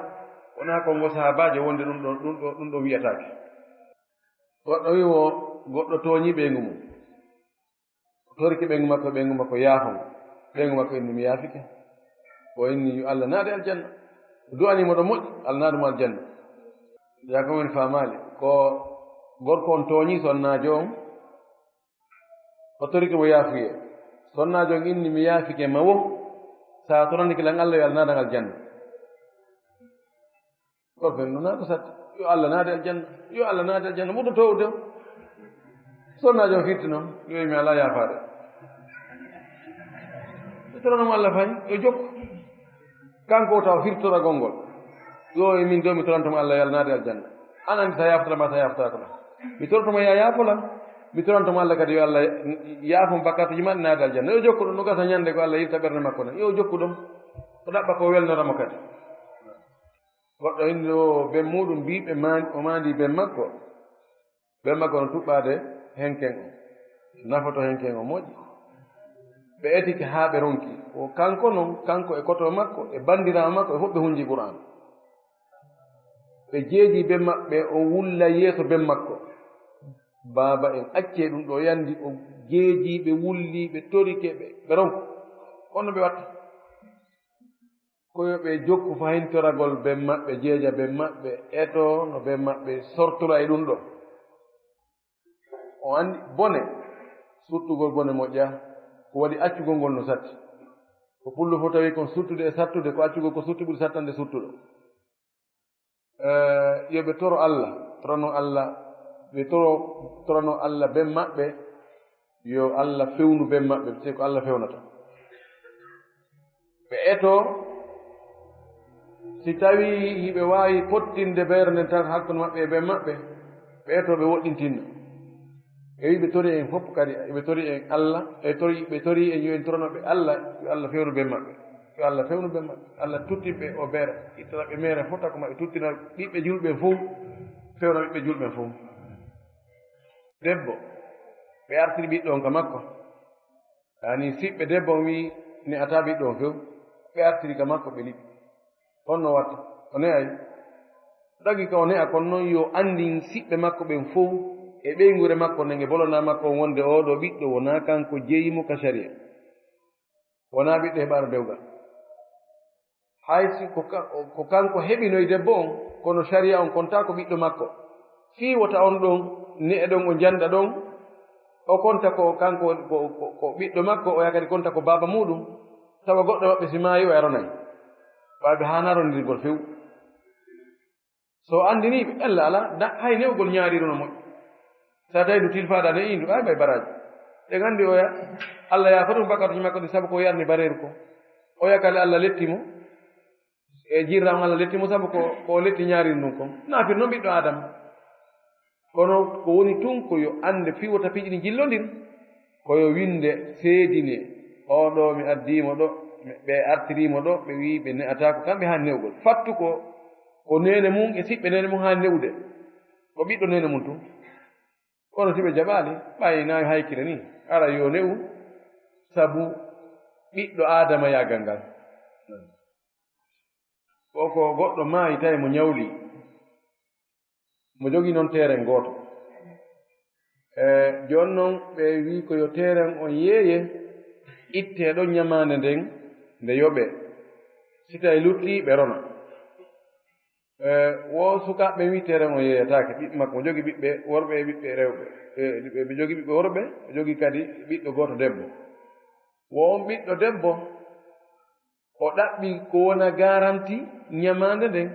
wonaa ko ngo sahaabaajo wonde ɗum ɗo, ɗum ɗo, ɗum ɗo wi'ataake. Goɗɗo wi'i wo goɗɗo tooñi ɓeyngu mum. O torike ɓeyngu makko, ɓeyngu makko yaafo mo. Ɓeyngu makko inni, "Mi yaafike." O inni, "Yo Allah naade aljanna." O du'anii mo ɗo moƴƴi, Allah naadu mo aljanna. Yaa ko woni faamaali, ko gorko on tooñi sonnaajo on, o torike mo yaafuye. Sonnaajo on inni, "Mi yaafike ma wo, sa toranike lan Allah, yo Allah naadan aljanna." Ko fen ɗum naata satti. Yo Allah naade aljanna. Yo Allah naade aljanna. Muɗo towde o. Sonnaajo o firti noon. Yo mi alaa yaafaade. Ɓe torano mo Allah fayi. Yo jokku. Kanko o tawa firtoragol ngol. Yo e min do mi toranto mo Allah, yo Allah naade aljanna. An anndi sa yaaftata ma sa yaaftaako ma. Mi toroto mo ya yaafo lan. Mi toranto mo Allah kadi yo Allah yaafo mo bakkatuuji maɓɓe naada aljanna. Yo jokku ɗum, no gasa ñande ko Allah yirta ɓernde makko nden. Yo jokku ɗum. O ɗaɓɓa ko welnora mo kadi. Goɗɗo indi o ben muɗum mbi ɓe ma-, o mandi ben makko. Ben makko no tuɓɓade henken o. Nafoto henken o moƴƴi. Ɓe etike haa ɓe ronki. O kanko non, kanko e koto makko, e bandiraawo makko, e fof ɓe hunji Qur'an. Ɓe jeeji ben maɓɓe, o wulla yeeso ben makko. Baaba en, accee ɗum ɗo yandi, o jeeji ɓe, wulli ɓe, torike ɓe, ɓe ronku. Kono ɓe watta. Ko yo ɓe jokku fahintoragol ben maɓɓe, jeeja ben maɓɓe, eto no ben maɓɓe sortora e ɗum ɗo. O andi bone, suttugol bone moƴƴa, ko waɗi accugol ngol no satti. Ko pullo fof tawi kon suttude e sattude, ko accugol ko sutti ɓuri sattande suttuɗo. Eh, yo ɓe toro Allah, torano Allah, ɓe toro, torano Allah ben maɓɓe, yo Allah fewnu ben maɓɓe, te ko Allah fewnata. Ɓe eto, si tawi hiɓe waawi fottinde beere nden tan hakkunde maɓɓe e ben maɓɓe, ɓe eto ɓe woɗɗintinna. E wi ɓe tori en fof kadi, ɓe tori en Allah, e tori, ɓe tori en yo en torano ɓe Allah, yo Allah fewnu ben maɓɓe. Yo Allah fewnu ben maɓɓe. Allah tuttin ɓe o beere, ittana ɓe mere fof, tako maɓɓe tuttina ɓiɓɓe julɓe fof, fewna ɓiɓɓe julɓe fof. Debbo, ɓe artiri ɓiɗɗo on ka makko. Yaani siɓɓe debbo on wi ne'ata ɓiɗɗo on few, ɓe artiri ka makko ɓe liɓi. Honno watta? O ne'ay. Dagi ka o ne'a kon non yo anndin siɓɓe makko ɓen fow e ɓeynguure makko nden e bolonaa makko on wonde oo ɗoo ɓiɗɗo wonaa kanko jeyi mo ka sariya. Wonaa ɓiɗɗo heɓaano dewgal. Hay si ko ka-, ko kanko heɓinoy debbo on, kono sariya on kontaa ko ɓiɗɗo makko. Fii wota on ɗon, ne'e ɗon o jannda ɗon, o konta ko kanko woni ko, ko, ko ɓiɗɗo makko, o yaha kadi konta ko baaba muuɗum, tawa goɗɗo maɓɓe si maayi o yaronay. Ɓay ɓe haanaa rondirgol few. So o anndinii ɓe, ella alaa, da-, hay ne'ugol ñaariiru no moƴƴi. So a tawi ndu tilfaaɗa ne indu, ay ɓay baraaji. Ɗen anndi oya, Allah yaafata ɗum bakkatuuji makko ɗi sabu ko o yarni bareeru ko. Oya kala Allah letti mo, e jirra on Allah letti mo sabu ko, ko o letti ñaariiru ndun kon. Naafir noon ɓiɗɗo Aadama. Kono ko woni tun ko yo annde fii wota piiji ɗin jillondir. Ko yo winnde seedine, oo ɗoo mi addii mo ɗo, mi, ɓe artirii mo ɗo, ɓe wi'i ɓe ne'ataako, kamɓe haani ne'ugol. Fattu ko, ko neene mun e siɓɓe neene mun haani ne'ude. Ko ɓiɗɗo neene mun tun. Kono si ɓe jaɓaali, ɓay na haykile ni, ara yo ne'u, sabu ɓiɗɗo Aadama yaagal ngal. Ko, ko goɗɗo maayi tawi mo ñawli. Mo jogii noon teeren gooto. E, jooni noon ɓe wii ko yo teeren on yeeye, ittee ɗon ñamaande nden, nde yoɓee. Si tawi luttii, ɓe rona. E, wo sukaaɓe ɓen wii teeren on yeeyataake. Ɓiɓɓe makko, mo jogii ɓiɓɓe worɓe e ɓiɓɓe rewɓe. E, ɓe, ɓe jogii ɓiɓɓe worɓe, ɓe jogii kadi ɓiɗɗo gooto debbo. Wo on ɓiɗɗo debbo, o ɗaɓɓi ko wona garanti ñamaande nden.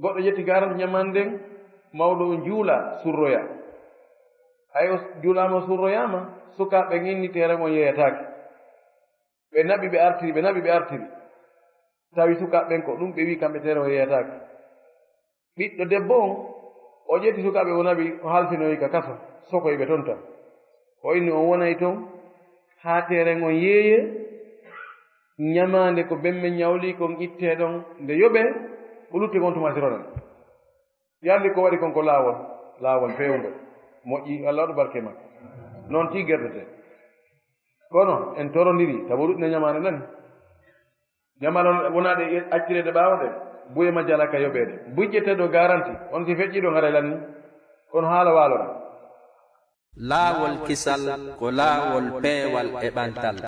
Goɗɗo ƴetti garanti ñamaande nden, mawɗo on juula surroya. Hay o juulaama, o surroyaama, sukaaɓe ɓen inni teeren on yeeyataake. Ɓe naɓi, ɓe artiri, ɓe naɓi, ɓe artiri. Tawi sukaaɓe ɓen ko ɗum ɓe wii kamɓe teeren on yeeyataake. Ɓiɗɗo debbo on, o ƴetti sukaaɓe o naɓi, o halfinoyi ka kaso, sokoyi ɓe ton tan. O inni on wonay ton, haa teeren on yeeyee, ñamaande ko ben men ñawli kon ittee ɗon, nde yoɓee, ko lutti kon tuma si ronan. Yalli ko waɗi kon ko laawol, laawol feewngol. Moƴƴi, Allah waɗu barke makko. Noon tii gerdetee. Kono en torondiri, tawa ɗuɗɗina ñamaande nani. Ñamaande on wonaa ɗe accireede ɓaawo ɗe, buye majji alaa ka yoɓeede. Buy ƴetteeɗo garanti, on si feƴƴii ɗon haray lanni. Kono haala waalo ɗon. Laawol kisal ko laawol peewal e ɓantal.